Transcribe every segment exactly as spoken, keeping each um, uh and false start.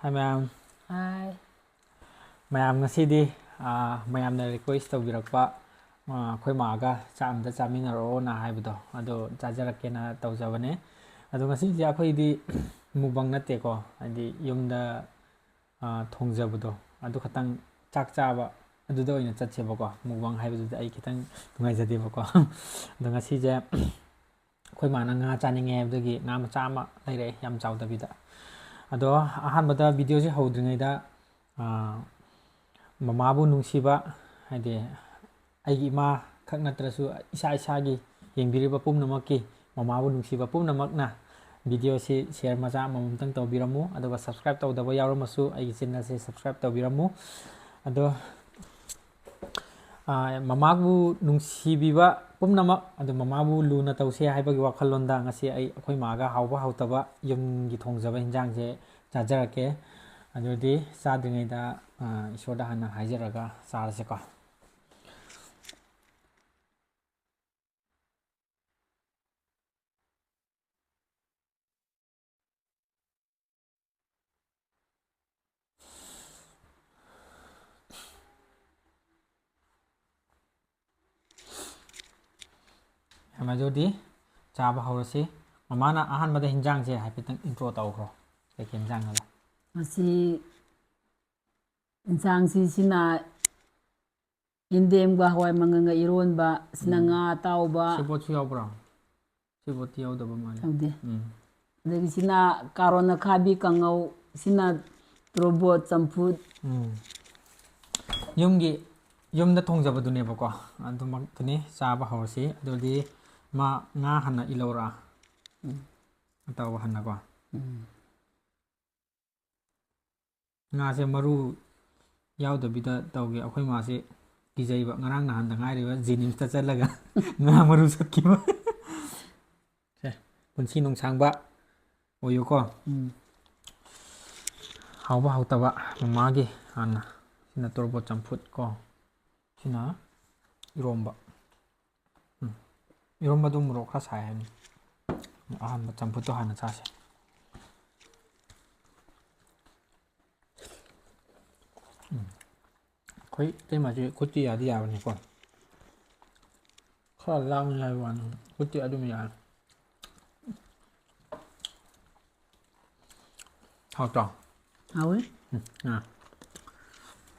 ꯍꯥꯏ ꯃꯌꯥꯝ꯫ ꯍꯥꯏ꯫ ꯃꯌꯥꯝ ꯉꯁꯤꯗꯤ, ꯑꯥ, ꯃꯌꯥꯝꯅ request ꯇꯧꯕꯤꯔꯛꯄ, ꯑꯥ, ꯑꯩꯈꯣꯏ ꯃꯥꯒ ꯆꯥꯛ ꯑꯝꯇ ꯆꯥꯃꯤꯟꯅꯔꯛꯑꯣꯅ ꯍꯥꯏꯕꯗꯣ, ꯑꯗꯣ ꯆꯥꯖꯔꯛꯀꯦꯅ ꯇꯧꯖꯕꯅꯦ꯫ ꯑꯗꯣ ꯉꯁꯤꯁꯦ ꯑꯩꯈꯣꯏꯗꯤ mukbang ꯅꯠꯇꯦꯀꯣ, ꯍꯥꯏꯗꯤ ꯌꯨꯝꯗ, ꯑꯥ, ꯊꯣꯡꯖꯕꯗꯣ, ꯑꯗꯨ ꯈꯛꯇꯪ ꯆꯥꯛ ꯆꯥꯕ, ꯑꯗꯨꯗ ꯑꯣꯏꯅ ꯆꯠꯁꯦꯕꯀꯣ꯫ Mukbang ꯍꯥꯏꯕꯗꯨꯗꯤ ꯑꯩ ꯈꯤꯇꯪ ꯅꯨꯡꯉꯥꯏꯖꯗꯦꯕꯀꯣ꯫ ꯑꯗꯣ ꯉꯁꯤꯁꯦ ꯑꯩꯈꯣꯏ ꯃꯥꯅ ꯉꯥ ꯆꯥꯅꯤꯡꯉꯦ ꯍꯥꯏꯕꯗꯒꯤ ꯉꯥ ꯃꯆꯥ ꯑꯃ ꯂꯩꯔꯛꯑꯦ, ꯌꯥꯝ ꯆꯥꯎꯗꯕꯤꯗ꯫ ꯑꯗꯣ ꯑꯍꯥꯟꯕꯗ videoꯁꯦ ꯍꯧꯗ꯭ꯔꯤꯉꯩꯗ, ꯑꯥ, ꯃꯃꯥꯕꯨ ꯅꯨꯡꯁꯤꯕ, ꯍꯥꯏꯗꯤ ꯑꯩꯒꯤ ꯏꯃꯥ ꯈꯛ ꯅꯠꯇ꯭ꯔꯁꯨ ꯏꯁꯥ ꯏꯁꯥꯒꯤ ꯌꯦꯡꯕꯤꯔꯤꯕ ꯄꯨꯝꯅꯃꯛꯀꯤ ꯃꯃꯥꯕꯨ ꯅꯨꯡꯁꯤꯕ ꯄꯨꯝꯅꯃꯛꯅ videoꯁꯤ share ꯃꯆꯥ ꯑꯃꯃꯝꯇꯪ ꯇꯧꯕꯤꯔꯝꯃꯨ, ꯑꯗꯨꯒ subscribe ꯇꯧꯗꯕ ꯌꯥꯎꯔꯝꯃꯁꯨ ꯑꯩꯒꯤ channelꯁꯦ subscribe ꯇꯧꯕꯤꯔꯝꯃꯨ꯫ ꯑꯗꯣ, ꯑꯥ, ꯃꯃꯥꯕꯨ ꯅꯨꯡꯁꯤꯕꯤꯕ ꯄꯨꯝꯅꯃꯛ, ꯑꯗꯨ ꯃꯃꯥꯕꯨ ꯂꯨꯅ ꯇꯧꯁꯦ ꯍꯥꯏꯕꯒꯤ ꯋꯥꯈꯜꯂꯣꯟꯗ ꯉꯁꯤ ꯑꯩ ꯑꯩꯈꯣꯏ ꯃꯥꯒ ꯍꯥꯎꯕ ꯍꯥꯎꯇꯕ ꯌꯨꯝꯒꯤ ꯊꯣꯡꯖꯕ ꯍꯤꯟꯖꯥꯡꯁꯦ ꯆꯥꯖꯔꯛꯀꯦ꯫ ꯑꯗꯨꯗꯤ ꯆꯥꯗ꯭ꯔꯤꯉꯩꯗ, ꯑꯥ, ꯏꯁꯣꯔꯗ ꯍꯥꯟꯅ ꯍꯥꯏꯖꯔꯒ ꯆꯥꯔꯁꯦꯀꯣ꯫ ꯌꯥꯝ ꯑꯗꯨꯗꯤ ꯆꯥꯕ ꯍꯧꯔꯁꯤ꯫ ꯃꯃꯥꯅ ꯑꯍꯥꯟꯕꯗ ꯍꯤꯟꯖꯥꯡꯁꯦ ꯍꯥꯏꯐꯦꯠꯇꯪ intro ꯇꯧꯈ꯭ꯔꯣ꯫ ꯀꯩꯀꯩ ꯍꯤꯟꯖꯥꯡꯅꯣꯗꯣ? ꯃꯁꯤ ꯏꯟꯁꯥꯡꯁꯤ ꯁꯤꯅ ꯌꯦꯟꯗꯦꯝꯒ ꯍꯋꯥꯏ ꯃꯪꯒꯟꯒ ꯏꯔꯣꯟꯕ, ꯁꯤꯅ ꯎꯝ꯫ ꯉꯥ ꯑꯇꯥꯎꯕ, ꯁꯦꯕꯣꯠꯁꯨ ꯌꯥꯎꯕ꯭ꯔꯣ? ꯁꯦꯕꯣꯠꯇꯤ ꯌꯥꯎꯗꯕ ꯃꯥꯜꯂꯦ꯫ ꯌꯥꯎꯗꯦ꯫ ꯎꯝ꯫ ꯑꯗꯒꯤ ꯁꯤꯅ ꯀꯥꯔꯣꯟ ꯑꯈꯥꯕꯤ ꯀꯥꯡꯉꯧ, ꯁꯤꯅ ꯇꯣꯔꯣꯕꯣꯠ ꯆꯝꯐꯨꯠ꯫ ꯎꯝ꯫ ꯌꯨꯝꯒꯤ, ꯌꯨꯝꯗ ꯊꯣꯡꯖꯕꯗꯨꯅꯦꯕꯀꯣ꯫ ꯑꯗꯨꯃꯛꯇꯨꯅꯤ ꯆꯥꯕ ꯍꯧꯔꯁꯤ꯫ ꯑꯗꯨꯗꯤ ꯃꯥ ꯉꯥ ꯍꯥꯟꯅ ꯏꯜꯍꯧꯔꯥ? ꯎꯝ꯫ ꯑꯇꯥꯎꯕ ꯍꯥꯟꯅꯀꯣ꯫ ꯎꯝ꯫ ꯉꯥꯁꯦ ꯃꯔꯨ ꯌꯥꯎꯗꯕꯤꯗ ꯇꯧꯒꯦ꯫ ꯑꯩꯈꯣꯏ ꯃꯥꯁꯦ ꯀꯤꯖꯩꯕ꯫ ꯉꯔꯥꯡ ꯅꯍꯥꯟꯗ ꯉꯥꯏꯔꯤꯕ ꯖꯦꯅꯤꯝꯁꯇ ꯆꯠꯂꯒ ꯉꯥ ꯃꯔꯨ ꯆꯠꯈꯤꯕ꯫ ꯁꯦ, ꯄꯨꯟꯁꯤ ꯅꯨꯡꯁꯥꯡꯕ ꯑꯣꯏꯌꯨꯀꯣ꯫ ꯎꯝ꯫ ꯍꯥꯎꯕ ꯍꯥꯎꯇꯕ ꯃꯃꯥꯒꯤ ꯍꯥꯟꯅ꯫ ꯁꯤꯅ ꯇꯣꯔꯕꯣꯠ ꯆꯝꯐꯨꯠ ꯀꯣ꯫ ꯁꯤꯅ ꯏꯔꯣꯝꯕ꯫ ꯎꯝ꯫ ꯏꯔꯣꯝꯕꯗꯨ ꯃꯣꯔꯣꯛ ꯈꯔ ꯁꯥꯏ ꯍꯥꯏꯕꯅꯤ꯫ ꯑꯍꯥꯟꯕ ꯆꯝꯐꯨꯠꯇꯣ ꯍꯥꯟꯅ ꯆꯥꯁꯦ꯫ ꯑꯩꯈꯣꯏ ꯏꯇꯩꯃꯁꯦ ꯈꯨꯠꯇꯤ ꯌꯥꯗꯤ ꯌꯥꯕꯅꯤꯀꯣ꯫ ꯈꯔ ꯂꯥꯡꯉꯦ ꯍꯥꯏꯕ ꯋꯥꯅꯤ, ꯈꯨꯠꯇꯤ ꯑꯗꯨꯝ ꯌꯥꯔꯦ꯫ ꯍꯥꯎꯇ꯭ꯔꯣ? ꯍꯥꯎꯋꯤ꯫ ꯎꯝ, ꯉꯥ꯫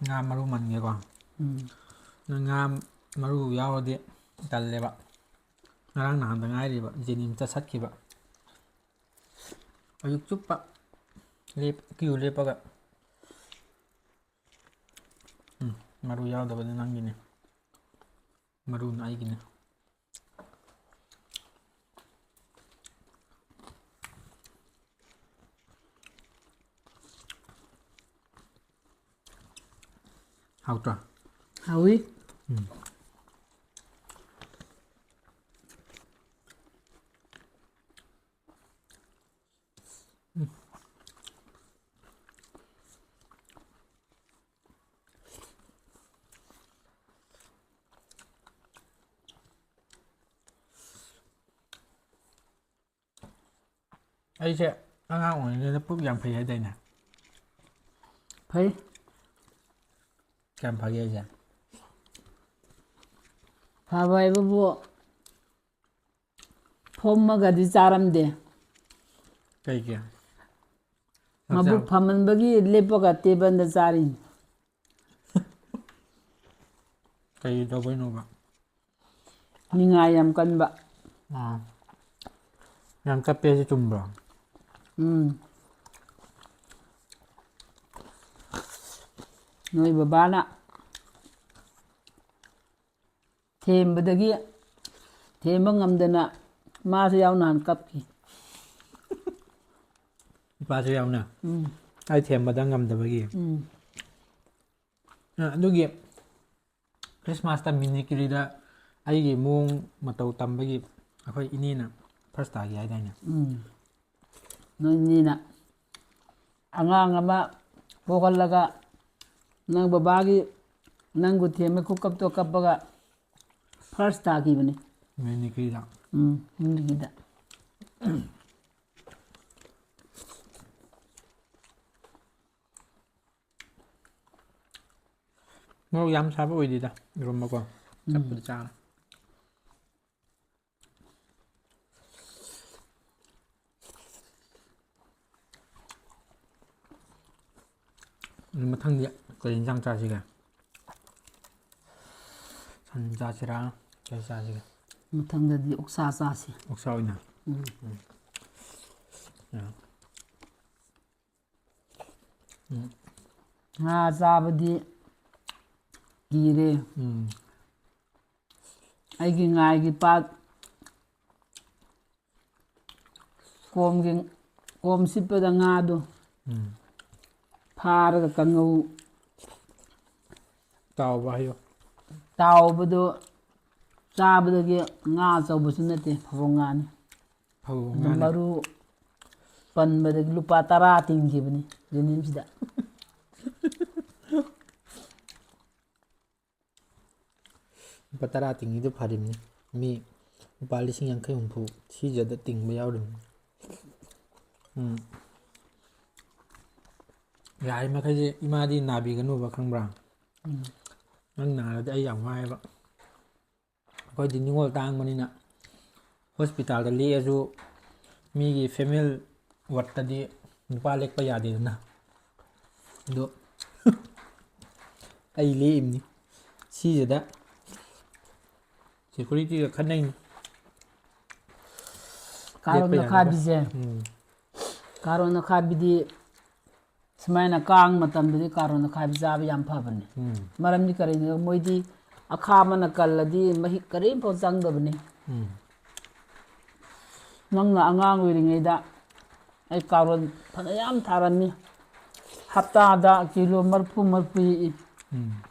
ꯉꯥ ꯃꯔꯨ ꯃꯟꯒꯦꯀꯣ꯫ ꯎꯝ꯫ ꯅꯪ ꯉꯥ ꯃꯔꯨ ꯌꯥꯎꯔꯗꯤ ꯇꯜꯂꯦꯕ꯫ ꯉꯔꯥꯡ ꯅꯍꯥꯟꯗ ꯉꯥꯏꯔꯤꯕ ꯖꯦꯅꯤꯝꯁꯇ ꯆꯠꯈꯤꯕ꯫ ꯑꯌꯨꯛ ꯆꯨꯞꯄ ꯂꯦꯞ-, ꯀ꯭ꯌꯨ ꯂꯦꯞꯄꯒ꯫ ꯎꯝ, ꯃꯔꯨ ꯌꯥꯎꯗꯕꯗꯨ ꯅꯪꯒꯤꯅꯤ꯫ ꯃꯔꯨꯅ ꯑꯩꯒꯤꯅꯤ꯫ ꯍꯥꯎꯇ꯭ꯔꯣ? ꯍꯥꯎꯏ꯫ ꯎꯝ꯫ ꯑꯩꯁꯦ ꯑꯉꯥꯡ ꯑꯣꯏꯔꯤꯉꯩꯗ ꯄꯨꯛ ꯌꯥꯝ ꯐꯩ ꯍꯥꯏꯗꯥꯏꯅꯦ? ꯐꯩ꯫ ꯀꯌꯥꯝ ꯐꯒꯦ ꯍꯥꯏꯁꯦ? ꯐꯕ ꯍꯥꯏꯕꯕꯨ ꯐꯣꯝꯃꯒꯗꯤ ꯆꯥꯔꯝꯗꯦ꯫ ꯀꯩꯒꯤ? ꯃꯕꯨꯛ ꯍꯛꯆꯥꯡ ꯐꯃꯟꯕꯒꯤ ꯂꯦꯞꯄꯒ ꯇꯦꯕꯜꯗ ꯆꯥꯔꯤꯅꯤ꯫ ꯀꯩ ꯇꯧꯕꯩꯅꯣꯕ? ꯅꯤꯡꯉꯥꯏ ꯌꯥꯝ ꯀꯟꯕ꯫ ꯑꯥ꯫ ꯌꯥꯝ ꯀꯞꯄꯦ ꯍꯥꯏꯁꯦ ꯆꯨꯝꯕ꯭ꯔꯣ? ꯎꯝ꯫ ꯅꯣꯏ ꯕꯕꯥꯅ ꯊꯦꯝꯕꯗꯒꯤ ꯊꯦꯝꯕ ꯉꯝꯗꯅ ꯃꯥꯁꯨ ꯌꯥꯎꯅ ꯍꯥꯟꯅ ꯀꯞꯈꯤ꯫ ꯏꯄꯥꯁꯨ ꯌꯥꯎꯅ? ꯎꯝ꯫ ꯑꯩ ꯊꯦꯝꯕꯗ ꯉꯝꯗꯕꯒꯤ? ꯎꯝ꯫ ꯑ, ꯑꯗꯨꯒꯤ ꯈ꯭ꯔꯤꯁꯃꯥꯁꯇ ꯃꯤꯃꯤꯀ꯭ꯔꯤꯗ ꯑꯩꯒꯤ ꯃꯑꯣꯡ ꯃꯇꯧ ꯇꯝꯕꯒꯤ ꯑꯩꯈꯣꯏ ꯏꯅꯦꯅ ꯐꯥꯔꯁ ꯇꯥꯈꯤ ꯍꯥꯏꯗꯥꯏꯅꯦ? ꯎꯝ꯫ ꯅꯣꯏꯅꯤꯅ ꯑꯉꯥꯡ ꯑꯃ ꯄꯣꯛꯍꯜꯂꯒ ꯅꯪ ꯕꯕꯥꯒꯤ ꯅꯪꯕꯨ ꯊꯦꯝꯕ ꯈꯨꯀꯞꯇꯣ ꯀꯞꯄꯒ ꯐꯥꯔꯁ ꯇꯥꯈꯤꯕꯅꯤ꯫ ꯃꯤꯃꯤꯀ꯭ꯔꯤꯗ? ꯎꯝ, ꯃꯤꯃꯤꯀ꯭ꯔꯤꯗ꯫ ꯃꯣꯔꯣꯛ ꯌꯥꯝ ꯁꯥꯕ ꯑꯣꯏꯗꯦꯗ ꯏꯔꯣꯝꯕꯀꯣ꯫ ꯆꯞꯄꯨꯗꯤ ꯆꯥꯔꯦ꯫ ꯑꯗꯨ ꯃꯊꯪꯗꯤ ꯀꯔꯤ ꯏꯟꯁꯥꯡ ꯆꯥꯁꯤꯒꯦ? ꯁꯟ ꯆꯥꯁꯤꯔꯥ? ꯀꯔꯤ ꯆꯥꯁꯤꯒꯦ? ꯃꯊꯪꯗꯗꯤ ꯑꯣꯛꯁꯥ ꯆꯥꯁꯤ꯫ ꯑꯣꯛꯁꯥ ꯑꯣꯏꯅ? ꯎꯝ꯫ ꯎꯝ꯫ ꯉꯥ ꯆꯥꯕꯗꯤ ꯀꯤꯔꯦ꯫ ꯎꯝ꯫ ꯑꯩꯒꯤ ꯉꯥꯏꯒꯤ ꯄꯥꯠ ꯀꯣꯝꯒꯤ, ꯀꯣꯝ ꯁꯤꯠꯄꯗ ꯉꯥꯗꯣ ꯎꯝ꯫ ꯐꯥꯔꯒ ꯀꯥꯡꯉꯧ ꯇꯥꯎꯕ ꯍꯥꯏꯌꯣ꯫ ꯇꯥꯎꯕꯗꯣ ꯆꯥꯕꯗꯒꯤ ꯉꯥ ꯑꯆꯧꯕꯁꯨ ꯅꯠꯇꯦ, ꯐꯕꯧ ꯉꯥꯅꯤ꯫ ꯐꯕꯧ ꯑꯗꯨ ꯉꯥꯅꯤ꯫ ꯃꯔꯨ ꯄꯟꯕꯗꯒꯤ ꯂꯨꯄꯥ ꯇꯔꯥ ꯇꯤꯡꯈꯤꯕꯅꯤ ꯖꯦꯅꯤꯝꯁꯇ꯫ ꯂꯨꯄꯥ ꯇꯔꯥ ꯇꯤꯡꯉꯤꯗꯨ ꯐꯔꯤꯕꯅꯤ꯫ ꯃꯤ ꯂꯨꯄꯥ ꯂꯤꯁꯤꯡ ꯌꯥꯡꯈꯩ ꯍꯨꯝꯐꯨ ꯁꯤꯖꯗ ꯇꯤꯡꯕ ꯌꯥꯎꯔꯤꯕꯅꯤ꯫ ꯎꯝ꯫ ꯌꯥꯔꯤꯃꯈꯩꯁꯦ ꯏꯃꯥꯗꯤ ꯅꯥꯕꯤꯒꯅꯨꯕ, ꯈꯪꯕ꯭ꯔꯥ? ꯎꯝ꯫ ꯅꯪ ꯅꯥꯔꯗꯤ ꯑꯩ ꯌꯥꯝ ꯋꯥꯏꯑꯦꯕ꯫ ꯑꯩꯈꯣꯏꯗꯤ ꯅꯤꯉꯣꯜ ꯇꯥꯡꯕꯅꯤꯅ ꯍꯣꯁꯄꯤꯇꯥꯜꯗ ꯂꯦꯛꯑꯁꯨ ꯃꯤꯒꯤ ꯐꯦꯃꯤꯂꯤ ꯋꯥꯔꯠꯇꯗꯤ ꯅꯨꯄꯥ ꯂꯦꯛꯄ ꯌꯥꯗꯦꯗꯅ꯫ ꯑꯗꯣ ꯑꯩ ꯂꯦꯛꯏꯕꯅꯤ ꯁꯤꯁꯤꯗ, ꯁꯦꯀꯨꯔꯤꯇꯤꯒ ꯈꯠꯅꯩꯅꯤ꯫ ꯀꯥꯔꯣꯟ ꯂꯦꯛꯄ ꯌꯥꯅꯕ꯫ ꯑꯈꯥꯕꯤꯁꯦ꯫ ꯎꯝ꯫ ꯀꯥꯔꯣꯟ ꯑꯈꯥꯕꯤꯗꯤ ꯁꯨꯃꯥꯏꯅ ꯀꯥꯡ ꯃꯇꯝꯗꯗꯤ ꯀꯥꯔꯣꯟ ꯑꯈꯥꯕꯤ ꯆꯥꯕ ꯌꯥꯝ ꯐꯕꯅꯦ꯫ ꯎꯝ꯫ ꯃꯔꯝꯗꯤ ꯀꯔꯤꯒꯤꯅꯣ? ꯃꯣꯏꯗꯤ ꯑꯈꯥꯕꯅ ꯀꯜꯂꯗꯤ ꯃꯍꯤꯛ ꯀꯔꯤꯝꯐꯥꯎ ꯆꯪꯗꯕꯅꯤ꯫ ꯎꯝ꯫ ꯅꯪꯅ ꯑꯉꯥꯡ ꯑꯣꯏꯔꯤꯉꯩꯗ ꯑꯩ ꯀꯥꯔꯣꯟ ꯐꯅꯌꯥꯝ ꯊꯥꯔꯝꯃꯤ꯫ ꯍꯞꯇꯥꯗ ꯀꯤꯂꯣ ꯃꯔꯐꯨ ꯃꯔꯐꯨ ꯍꯦꯛꯏ꯫ ꯎꯝ꯫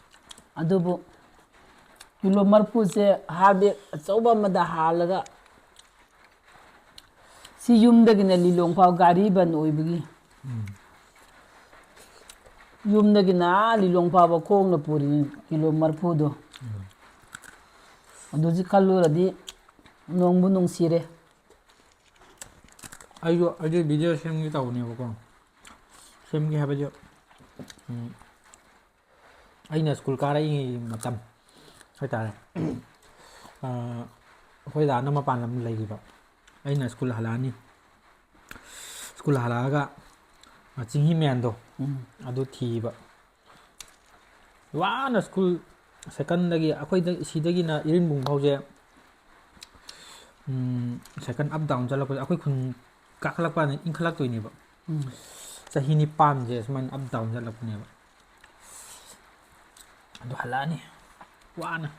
ꯑꯗꯨꯕꯨ ꯀꯤꯂꯣ ꯃꯔꯐꯨꯁꯦ ꯍꯥꯔ ꯕꯦꯒ ꯑꯆꯧꯕ ꯑꯃꯗ ꯍꯥꯜꯂꯒ ꯁꯤ ꯌꯨꯝꯗꯒꯤꯅ ꯂꯤꯂꯣꯡ ꯐꯥꯎ ꯒꯥꯔꯤ ꯕꯟ ꯑꯣꯏꯕꯒꯤ ꯎꯝ꯫ ꯌꯨꯝꯗꯒꯤꯅ ꯑꯥ ꯂꯤꯂꯣꯡ ꯐꯥꯎꯕ ꯈꯣꯡꯅ ꯄꯨꯔꯤꯅꯤ ꯀꯤꯂꯣ ꯃꯔꯐꯨꯗꯣ꯫ ꯎꯝ꯫ ꯑꯗꯨ ꯍꯧꯖꯤꯛ ꯈꯜꯂꯨꯔꯗꯤ ꯅꯣꯡꯕꯨ ꯅꯨꯡꯁꯤꯔꯦ꯫ ꯑꯩꯁꯨ ꯑꯩꯁꯨ ꯚꯤꯗꯤꯑꯣ ꯁꯦꯝꯒꯦ ꯇꯧꯕꯅꯦꯕꯀꯣ꯫ ꯁꯦꯝꯒꯦ ꯍꯥꯏꯕꯗꯤ, ꯎꯝ, ꯑꯩꯅ ꯁ꯭ꯀꯨꯜ ꯀꯥꯔꯛꯏꯉꯩ ꯃꯇꯝ ꯍꯥꯏꯇꯥꯔꯦ꯫ ꯑꯩꯈꯣꯏ ꯗꯥꯅ ꯃꯄꯥꯟ ꯂꯝ ꯂꯩꯈꯤꯕ꯫ ꯑꯩꯅ ꯁ꯭ꯀꯨꯜ ꯍꯜꯂꯛꯑꯅꯤ꯫ ꯁ꯭ꯀꯨꯜ ꯍꯜꯂꯛꯑꯒ ꯆꯤꯡꯍꯤ ꯃꯌꯥꯝꯗꯣ, ꯎꯝ꯫ ꯑꯗꯨ ꯊꯤꯕ꯫ ꯋꯥꯅ ꯁ꯭ꯀꯨꯜ ꯁꯥꯏꯀꯜꯗꯒꯤ, ꯑꯩꯈꯣꯏꯗ, ꯁꯤꯗꯒꯤꯅ ꯏꯔꯤꯟꯕꯨꯡ ꯐꯥꯎꯁꯦ, ꯎꯝ, ꯁꯥꯏꯀꯜ up down ꯆꯠꯂꯛꯄꯗ ꯑꯩꯈꯣꯏ ꯈꯨꯟ ꯀꯥꯈꯠꯂꯛꯄ ꯀꯥꯟꯗ ꯏꯪꯈꯠꯂꯛꯇꯣꯏꯅꯦꯕ꯫ ꯎꯝ꯫ ꯆꯍꯤ ꯅꯤꯄꯥꯟꯁꯦ ꯁꯨꯃꯥꯏꯅ up down ꯆꯠꯂꯛꯄꯅꯦꯕ꯫ ꯑꯗꯨ ꯍꯜꯂꯛꯑꯅꯤ ꯋꯥꯅ꯫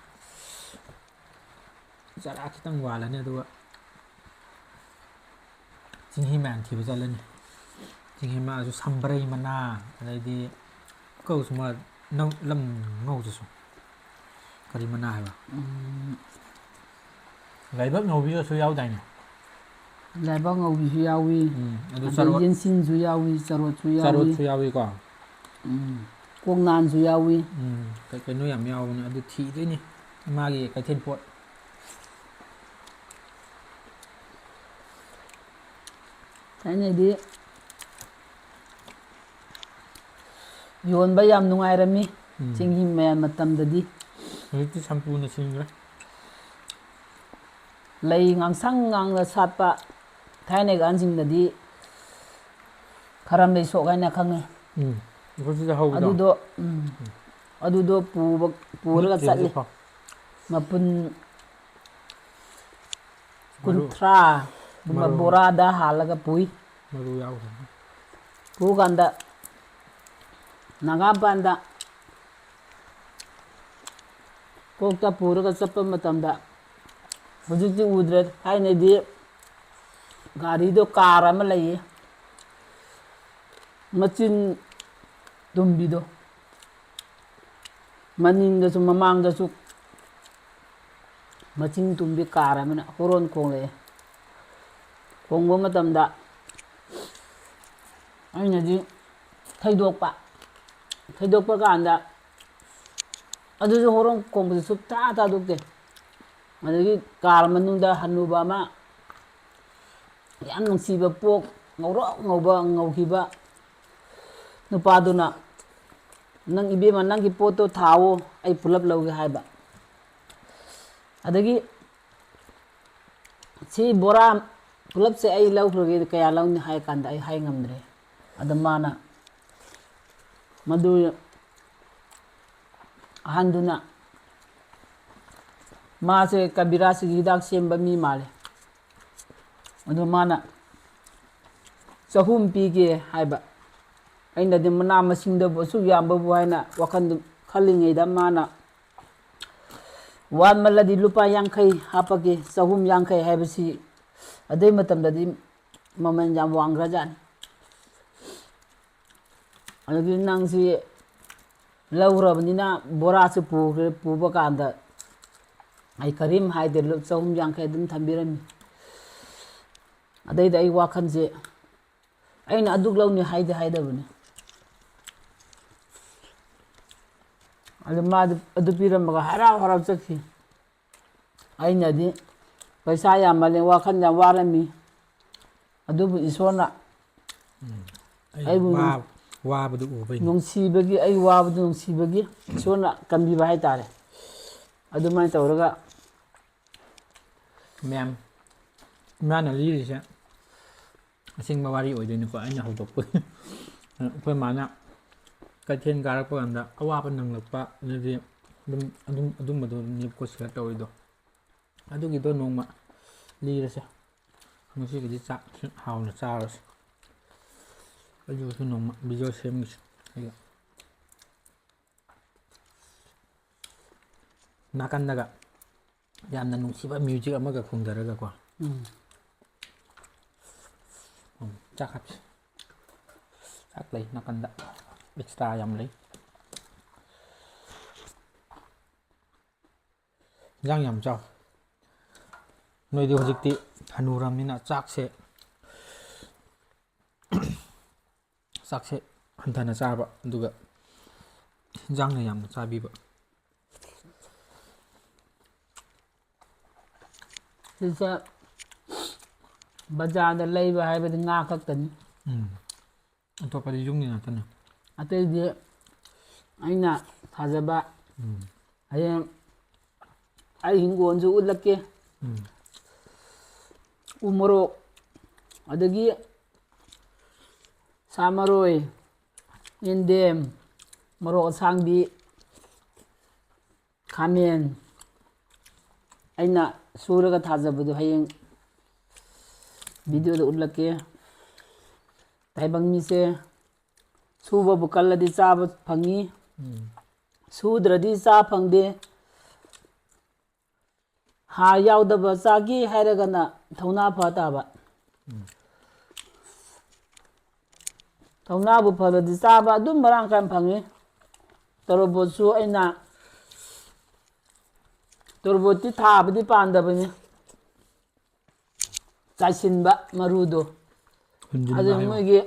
ꯆꯔꯥ ꯈꯤꯇꯪ ꯋꯥꯜꯂꯅꯤ, ꯑꯗꯨꯒ ꯆꯤꯡꯍꯤ ꯃꯌꯥꯝ ꯊꯤꯕ ꯆꯠꯂꯅꯤ꯫ ꯆꯤꯡꯍꯤ ꯃꯅꯥꯁꯨ, ꯁꯝꯕ꯭ꯔꯩ ꯃꯅꯥ, ꯑꯗꯩꯗꯤ ꯀꯧꯁꯨ ꯃꯥ ꯅꯧ-, ꯂꯝ ꯉꯧꯗꯨꯁꯨ꯫ ꯀꯔꯤ ꯃꯅꯥ ꯍꯥꯏꯕ? ꯎꯝ꯫ ꯂꯥꯏꯕꯛ ꯉꯧꯕꯤꯒꯁꯨ ꯌꯥꯎꯗꯥꯏꯅꯦ? ꯂꯥꯏꯕꯛ ꯉꯧꯕꯤꯁꯨ ꯌꯥꯎꯏ꯫ ꯎꯝ, ꯑꯗꯨ ꯑꯗꯩ ꯆꯔꯣꯠ-, ꯌꯦꯟꯁꯤꯟꯁꯨ ꯌꯥꯎꯏ, ꯆꯔꯣꯠꯁꯨ ꯌꯥꯎꯏ꯫ ꯆꯔꯣꯠꯁꯨ ꯌꯥꯎꯏꯀꯣ? ꯎꯝ꯫ ꯀꯣꯛꯅꯥꯟꯁꯨ ꯌꯥꯎꯏ꯫ ꯎꯝ, ꯀꯩ ꯀꯩꯅꯣ ꯌꯥꯝ ꯌꯥꯎꯕꯅꯦ, ꯑꯗꯨ ꯊꯤꯗꯣꯏꯅꯤ꯫ ꯏꯃꯥꯒꯤ ꯀꯩꯊꯦꯜ ꯄꯣꯠ꯫ ꯊꯥꯏꯅꯗꯤ ꯌꯣꯟꯕ ꯌꯥꯝ ꯅꯨꯡꯉꯥꯏꯔꯝꯃꯤ, ꯎꯝ꯫ ꯆꯤꯡꯍꯤ ꯃꯌꯥꯝ ꯃꯇꯝꯗꯗꯤ꯫ ꯍꯧꯖꯤꯛꯇꯤ ꯁꯝꯄꯨꯅ ꯁꯤꯟꯈ꯭ꯔꯦ꯫ ꯂꯩ ꯉꯥꯡꯁꯪ ꯉꯥꯡꯅ ꯁꯥꯠꯄ ꯊꯥꯏꯅꯒꯤ ꯑꯍꯟꯁꯤꯡꯅꯗꯤ ꯈꯔꯝꯂꯩ ꯁꯣꯛ ꯍꯥꯏꯅ ꯈꯪꯉꯤ꯫ ꯎꯝ꯫ ꯑꯩꯈꯣꯏ ꯁꯤꯗ ꯍꯧꯕꯗꯣ꯫ ꯑꯗꯨꯗꯣ, ꯎꯝ, ꯑꯗꯨꯗꯣ ꯄꯨꯕ-, ꯄꯨꯔꯒ ꯃꯤꯠꯀꯤ ꯆꯠꯂꯤ꯫ ꯍꯧꯖꯤꯛꯐꯥꯎ꯫ ꯃꯄꯨꯟ ꯃꯔꯨ-, ꯀꯨꯟꯊ꯭ꯔꯥꯒꯨꯝꯕ ꯃꯔꯨ-, ꯕꯣꯔꯥꯗ ꯍꯥꯜꯂꯒ ꯄꯨꯏ꯫ ꯃꯔꯨ ꯌꯥꯎꯗꯕꯅꯤ꯫ ꯄꯨꯀꯥꯟꯗ ꯅꯥꯒꯥꯃꯄꯥꯟꯗ ꯀꯣꯛꯇ ꯄꯨꯔꯒ ꯆꯠꯄ ꯃꯇꯝꯗ, ꯍꯧꯖꯤꯛꯇꯤ ꯎꯗ꯭ꯔꯦ, ꯊꯥꯏꯅꯗꯤ ꯒꯥꯔꯤꯗꯣ, ꯀꯥꯔ ꯑꯃ ꯂꯩꯌꯦ, ꯃꯆꯤꯟ ꯇꯨꯝꯕꯤꯗꯣ, ꯃꯅꯤꯡꯗꯁꯨ ꯃꯃꯥꯡꯗꯁꯨ ꯃꯆꯤꯟ ꯇꯨꯝꯕꯤ ꯀꯥꯔ ꯑꯃꯅ ꯍꯣꯔꯣꯟ ꯈꯣꯡꯂꯛꯑꯦ꯫ ꯈꯣꯡꯕ ꯃꯇꯝꯗ ꯑꯩꯅꯗꯤ ꯊꯩꯗꯣꯛꯄ, ꯊꯩꯗꯣꯛꯄ ꯀꯥꯟꯗ ꯑꯗꯨꯁꯨ ꯍꯣꯔꯣꯟ ꯈꯣꯡꯕꯁꯦ ꯁꯨꯛꯇꯥ ꯇꯥꯗꯣꯛꯇꯦ꯫ ꯑꯗꯒꯤ ꯀꯥꯔ ꯃꯅꯨꯡꯗ ꯍꯟꯅꯨꯕ ꯑꯃ, ꯌꯥꯝ ꯅꯨꯡꯁꯤꯕ ꯄꯣꯛ, ꯉꯧꯔꯣꯛ ꯉꯧꯕ, ꯉꯧꯈꯤꯕ ꯅꯨꯄꯥꯗꯨꯅ "ꯅꯪ, ꯏꯕꯦꯝꯃ, ꯅꯪꯒꯤ ꯄꯣꯠꯇꯣ ꯊꯥꯎꯑꯣ, ꯑꯩ ꯄꯨꯂꯞ ꯂꯧꯒꯦ" ꯍꯥꯏꯕ꯫ ꯑꯗꯒꯤ "ꯁꯤ ꯕꯣꯔꯥ ꯄꯨꯂꯞꯁꯦ ꯑꯩ ꯂꯧꯈ꯭ꯔꯒꯦ, ꯀꯌꯥ ꯂꯧꯅꯤ?" ꯍꯥꯏ ꯀꯥꯟꯗ ꯑꯩ ꯍꯥꯏ ꯉꯝꯗ꯭ꯔꯦ꯫ ꯑꯗ ꯃꯥꯅ, ꯃꯗꯨ ꯑꯍꯟꯗꯨꯅ, ꯃꯥꯁꯦ ꯀꯕꯤꯔꯥꯖꯀꯤ ꯍꯤꯗꯥꯛ ꯁꯦꯝꯕ ꯃꯤ ꯃꯥꯜꯂꯦ꯫ ꯑꯗꯣ ꯃꯥꯅ "ꯆꯍꯨꯝ ꯄꯤꯒꯦ" ꯍꯥꯏꯕ꯫ ꯑꯩꯅꯗꯤ ꯃꯅꯥ ꯃꯁꯤꯡꯗꯕꯨ ꯑꯁꯨꯛ ꯌꯥꯝꯕꯕꯨ ꯍꯥꯏꯅ ꯋꯥꯈꯜꯗꯨ ꯈꯜꯂꯤꯉꯩꯗ, ꯃꯥꯅ "ꯋꯥꯠꯃꯜꯂꯗꯤ ꯂꯨꯄꯥ ꯌꯥꯡꯈꯩ ꯍꯥꯞꯄꯒꯦ", ꯆꯍꯨꯝ ꯌꯥꯡꯈꯩ ꯍꯥꯏꯕꯁꯤ ꯑꯗꯨꯏ ꯃꯇꯝꯗꯗꯤ ꯃꯃꯜ ꯌꯥꯝ ꯋꯥꯡꯈ꯭ꯔꯖꯥꯠꯅꯤ꯫ ꯑꯗꯨꯗꯤ ꯅꯪꯁꯤ ꯂꯧꯈ꯭ꯔꯕꯅꯤꯅ ꯕꯣꯔꯥꯁꯨ ꯄꯨꯈ꯭ꯔꯦ, ꯄꯨꯕ ꯀꯥꯟꯗ ꯑꯩ ꯀꯔꯤꯝ ꯍꯥꯏꯗꯦ, ꯂꯨ-, ꯆꯍꯨꯝ ꯌꯥꯡꯈꯩ ꯑꯗꯨꯝ ꯊꯝꯕꯤꯔꯝꯃꯤ꯫ ꯑꯗꯩꯗ ꯑꯩ ꯋꯥꯈꯜꯁꯦ, ꯑꯩꯅ ꯑꯗꯨꯛ ꯂꯧꯅꯤ ꯍꯥꯏꯗꯤ ꯍꯥꯏꯗꯕꯅꯤ꯫ ꯑꯗꯨ ꯃꯥꯗꯤ ꯑꯗꯨ ꯄꯤꯔꯝꯃꯒ ꯍꯔꯥꯎ ꯍꯔꯥꯎ ꯆꯠꯈꯤ꯫ ꯑꯩꯅꯗꯤ ꯄꯩꯁꯥ ꯌꯥꯝꯃꯜꯂꯦ, ꯋꯥꯈꯜ ꯌꯥꯝ ꯋꯥꯔꯝꯃꯤ꯫ ꯑꯗꯨꯕꯨ ꯏꯁꯣꯔꯅ ꯑꯩ ꯑꯩꯕꯨ ꯋꯥ-, ꯅꯨꯡ-, ꯋꯥꯕꯗꯨ ꯎꯕꯩꯅꯤ꯫ ꯅꯨꯡꯁꯤꯕꯒꯤ, ꯑꯩ ꯋꯥꯕꯗꯨ ꯅꯨꯡꯁꯤꯕꯒꯤ ꯏꯁꯣꯔꯅ ꯀꯟꯕꯤꯕ ꯍꯥꯏꯇꯥꯔꯦ꯫ ꯑꯗꯨꯃꯥꯏꯅ ꯇꯧꯔꯒ ꯃꯌꯥꯝ, ꯏꯃꯥꯅ ꯂꯤꯔꯤꯁꯦ ꯑꯁꯦꯡꯕ ꯋꯥꯔꯤ ꯑꯣꯏꯗꯣꯏꯅꯤꯀꯣ, ꯑꯩꯅ ꯍꯧꯗꯣꯛꯄ꯫ ꯑꯩꯈꯣꯏ ꯃꯥꯅ ꯀꯩꯊꯦꯜ ꯀꯥꯔꯛꯄ ꯀꯥꯟꯗ ꯑꯋꯥꯕ ꯅꯪꯂꯛꯄ, ꯑꯗꯨꯗꯤ ꯑꯗꯨꯝ, ꯑꯗꯨꯝ, ꯑꯗꯨꯝꯕꯗꯨꯅꯦꯕꯀꯣ share ꯇꯧꯔꯤꯗꯣ꯫ ꯑꯗꯨꯒꯤꯗꯣ ꯅꯣꯡꯃ ꯂꯤꯔꯁꯦ꯫ ꯉꯁꯤꯒꯤꯗꯤ ꯆꯥꯛ ꯍꯥꯎꯅ ꯆꯥꯔꯁꯦ꯫ ꯑꯗꯨꯁꯨ ꯅꯣꯡꯃ video ꯁꯦꯝꯒꯦꯁꯦ ꯑꯩꯒ꯫ ꯅꯥꯀꯟꯗꯒ ꯌꯥꯝꯅ ꯅꯨꯡꯁꯤꯕ music ꯑꯃꯒ ꯈꯣꯡꯊꯔꯒꯀꯣ꯫ ꯎꯝ꯫ ꯎꯝ, ꯆꯥꯛ ꯍꯥꯞꯁꯤ꯫ ꯆꯥꯛ ꯂꯩ ꯅꯥꯀꯟꯗ꯫ Extra ꯌꯥꯝ ꯂꯩ꯫ ꯏꯟꯖꯥꯡ ꯌꯥꯝ ꯆꯥꯎ꯫ ꯅꯣꯏꯗꯤ ꯍꯧꯖꯤꯛꯇꯤ ꯍꯅꯨꯔꯝꯅꯤꯅ ꯆꯥꯛꯁꯦ, ꯆꯥꯛꯁꯦ ꯍꯟꯊꯅ ꯆꯥꯕ, ꯑꯗꯨꯒ ꯏꯟꯖꯥꯡꯅ ꯌꯥꯝꯅ ꯆꯥꯕꯤꯕ꯫ ꯁꯤꯁꯦ ꯕꯖꯥꯔꯗ ꯂꯩꯕ ꯍꯥꯏꯕꯗꯤ ꯉꯥ ꯈꯛꯇꯅꯤ꯫ ꯎꯝ꯫ ꯑꯇꯣꯞꯄꯗꯤ ꯌꯨꯝꯒꯤ ꯉꯥꯛꯇꯅꯦ꯫ ꯑꯇꯩꯗꯤ ꯑꯩꯅ ꯊꯥꯖꯕ꯫ ꯍꯌꯦꯡ ꯑꯩ ꯍꯤꯡꯒꯣꯜꯁꯨ ꯎꯠꯂꯛꯀꯦ꯫ ꯎ ꯃꯣꯔꯣꯛ, ꯑꯗꯒꯤ ꯁꯥ ꯃꯔꯣꯏ, ꯌꯦꯟꯗꯦꯝ, ꯃꯣꯔꯣꯛ ꯑꯁꯥꯡꯕꯤ, ꯈꯥꯃꯦꯟ, ꯑꯩꯅ ꯁꯨꯔꯒ ꯊꯥꯖꯕꯗꯣ ꯍꯌꯦꯡ ꯚꯤꯗꯤꯑꯣꯗ ꯎꯠꯂꯛꯀꯦ꯫ ꯇꯥꯏꯕꯪ ꯃꯤꯁꯦ ꯁꯨꯕꯕꯨ ꯀꯜꯂꯗꯤ ꯆꯥꯕ ꯐꯪꯉꯤ, ꯁꯨꯗ꯭ꯔꯗꯤ ꯆꯥ ꯐꯪꯗꯦ꯫ ꯍꯥꯔ ꯌꯥꯎꯗꯕ ꯆꯥꯒꯦ ꯍꯥꯏꯔꯒꯅ ꯊꯧꯅꯥ ꯐ ꯇꯥꯕ꯫ ꯊꯧꯅꯥꯕꯨ ꯐꯔꯗꯤ ꯆꯥꯕ ꯑꯗꯨꯝ ꯃꯔꯥꯡ ꯀꯥꯏꯅ ꯐꯪꯉꯤ꯫ ꯇꯣꯔꯣꯕꯣꯠꯁꯨ ꯑꯩꯅ, ꯇꯣꯔꯣꯕꯣꯠꯇꯤ ꯊꯥꯕꯗꯤ ꯄꯥꯟꯗꯕꯅꯤ, ꯆꯥꯏꯁꯤꯟꯕ ꯃꯔꯨꯗꯣ꯫ ꯍꯨꯟꯖꯤꯟꯕ ꯑꯗꯨ ꯍꯥꯏꯌꯣ꯫ ꯃꯣꯏꯒꯤ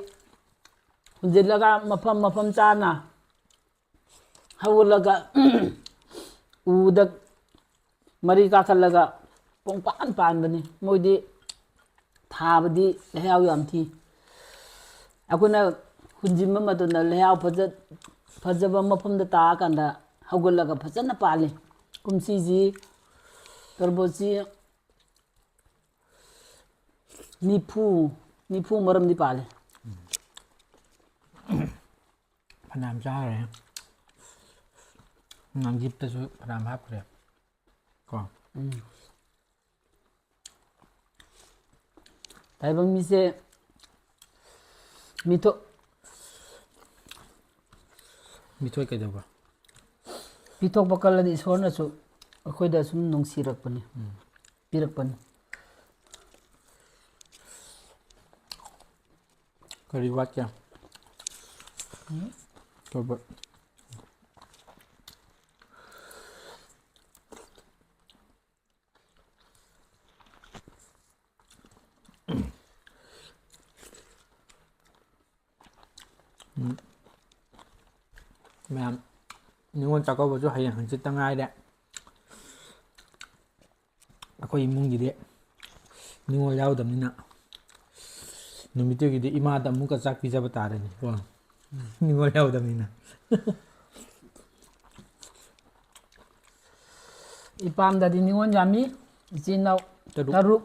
ꯍꯨꯟꯖꯤꯜꯂꯒ ꯃꯐꯝ ꯃꯐꯝ ꯆꯥꯅ ꯍꯧꯒꯠꯂꯒ ꯎꯗ ꯃꯔꯤ ꯀꯥꯈꯠꯂꯒ ꯄꯨꯡꯄꯥꯟ ꯄꯥꯟꯕꯅꯤ꯫ ꯃꯣꯏꯗꯤ ꯊꯥꯕꯗꯤ ꯂꯩꯍꯥꯎ ꯌꯥꯝ ꯊꯤ꯫ ꯑꯩꯈꯣꯏꯅ ꯍꯨꯟꯖꯤꯟꯕ ꯃꯇꯝꯗ ꯂꯩꯍꯥꯎ ꯐꯖ-, ꯐꯖꯕ ꯃꯐꯝꯗ ꯇꯥꯛꯑꯀꯥꯟꯗ ꯍꯧꯒꯠꯂꯒ ꯐꯖꯅ ꯄꯥꯜꯂꯤ꯫ ꯀꯨꯝꯁꯤꯁꯤ ꯇꯣꯔꯕꯣꯠꯁꯤ ꯅꯤꯐꯨ, ꯅꯤꯐꯨ ꯃꯔꯝꯗꯤ ꯄꯥꯜꯂꯤ꯫ ꯐꯅꯌꯥꯝ ꯆꯥꯈ꯭ꯔꯦ꯫ ꯅꯪ ꯒꯤꯐꯇꯁꯨ ꯐꯅꯌꯥꯝ ꯍꯥꯞꯈ꯭ꯔꯦ꯫ ꯀꯣ? ꯎꯝ꯫ ꯇꯥꯏꯕꯪ ꯃꯤꯁꯦ ꯃꯤꯊꯣ-, ꯃꯤꯊꯣꯏ ꯀꯩꯗꯧꯕ? ꯄꯤꯊꯣꯛꯄ ꯀꯜꯂꯗꯤ ꯏꯁꯣꯔꯅꯁꯨ ꯑꯩꯈꯣꯏꯗ ꯁꯨꯝ ꯅꯨꯡꯁꯤꯔꯛꯄꯅꯤ, ꯎꯝ꯫ ꯄꯤꯔꯛꯄꯅꯤ꯫ ꯀꯔꯤ ꯋꯥꯠꯀꯦ? ꯎꯝ꯫ ꯇꯧꯕ꯫ ꯎꯝ꯫ ꯃꯌꯥꯝ, ꯅꯤꯉꯣꯜ ꯆꯥꯛꯀꯧꯕꯁꯨ ꯍꯌꯦꯡ ꯍꯪꯆꯤꯠꯇ ꯉꯥꯏꯔꯦ꯫ ꯑꯩꯈꯣꯏ ꯏꯃꯨꯡꯒꯤꯗꯤ ꯅꯤꯉꯣꯜ ꯌꯥꯎꯗꯕꯅꯤꯅ ꯅꯨꯃꯤꯠꯇꯨꯒꯤꯗꯤ ꯏꯃꯥꯗ ꯑꯃꯨꯛꯀ ꯆꯥꯛ ꯄꯤꯖꯕ ꯇꯥꯔꯦꯅꯦꯀꯣ꯫ ꯅꯤꯉꯣꯜ ꯌꯥꯎꯗꯕꯅꯤꯅ꯫ ꯏꯄꯥꯝꯗꯗꯤ ꯅꯤꯉꯣꯜ ꯌꯥꯝꯃꯤ, ꯏꯆꯤꯟ ꯏꯅꯥꯎ ꯇꯔꯨꯛ꯫ ꯇꯔꯨꯛ꯫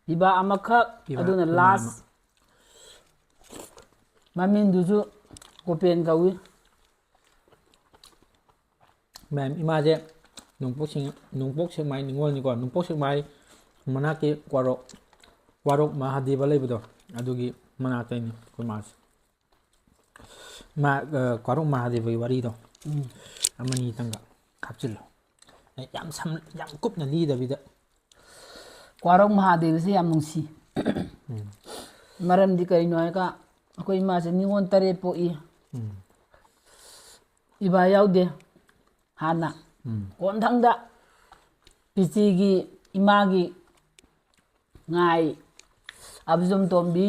ꯄꯤꯕꯥ ꯑꯃꯈꯛ, ꯄꯤꯕꯥ ꯑꯗꯨꯅ ꯑꯃ last꯫ ꯑꯃ꯫ ꯃꯃꯤꯡꯗꯨꯁꯨ ꯒꯣꯄꯦꯟ ꯀꯧꯏ꯫ ꯃꯌꯥꯝ, ꯏꯃꯥꯁꯦ ꯅꯣꯡꯄꯣꯛ ꯁꯦꯛ-, ꯅꯣꯡꯄꯣꯛ ꯁꯦꯛꯃꯥꯏ ꯅꯤꯉꯣꯜꯅꯤꯀꯣ꯫ ꯅꯣꯡꯄꯣꯛ ꯁꯦꯛꯃꯥꯏ ꯃꯅꯥꯛꯀꯤ ꯀ꯭ꯋꯥꯔꯣꯛ, ꯀ꯭ꯋꯥꯔꯣꯛ ꯃꯍꯥꯗꯦꯕ ꯂꯩꯕꯗꯣ, ꯑꯗꯨꯒꯤ ꯃꯅꯥꯛꯇꯩꯅꯤ ꯑꯩꯈꯣꯏ ꯃꯥꯁꯦ꯫ ꯃꯥ, ꯑ, ꯀ꯭ꯋꯥꯔꯣꯛ ꯃꯍꯥꯗꯦꯕꯒꯤ ꯋꯥꯔꯤꯗꯣ ꯎꯝ꯫ ꯑꯃꯅꯤꯇꯪꯒ ꯍꯥꯞꯆꯤꯜꯂꯣ꯫ ꯑꯦ, ꯌꯥꯝ ꯁꯝ-, ꯌꯥꯝ ꯀꯨꯞꯅ ꯂꯤꯗꯕꯤꯗ꯫ ꯀ꯭ꯋꯥꯔꯣꯛ ꯃꯍꯥꯗꯦꯕꯁꯦ ꯌꯥꯝ ꯅꯨꯡꯁꯤ꯫ ꯎꯝ꯫ ꯃꯔꯝꯗꯤ ꯀꯔꯤꯅꯣ ꯍꯥꯏꯔꯒ, ꯑꯩꯈꯣꯏ ꯏꯃꯥꯁꯦ ꯅꯤꯉꯣꯜ ꯇꯔꯦꯠ ꯄꯣꯛꯏ꯫ ꯎꯝ꯫ ꯏꯕꯥ ꯌꯥꯎꯗꯦ ꯍꯥꯟꯅ꯫ ꯎꯝ꯫ ꯀꯣꯟꯊꯪꯗ ꯄꯤꯆꯤꯒꯤ ꯏꯃꯥꯒꯤ ꯉꯥꯏ, ꯑꯕꯖꯨꯝ ꯇꯣꯝꯕꯤ,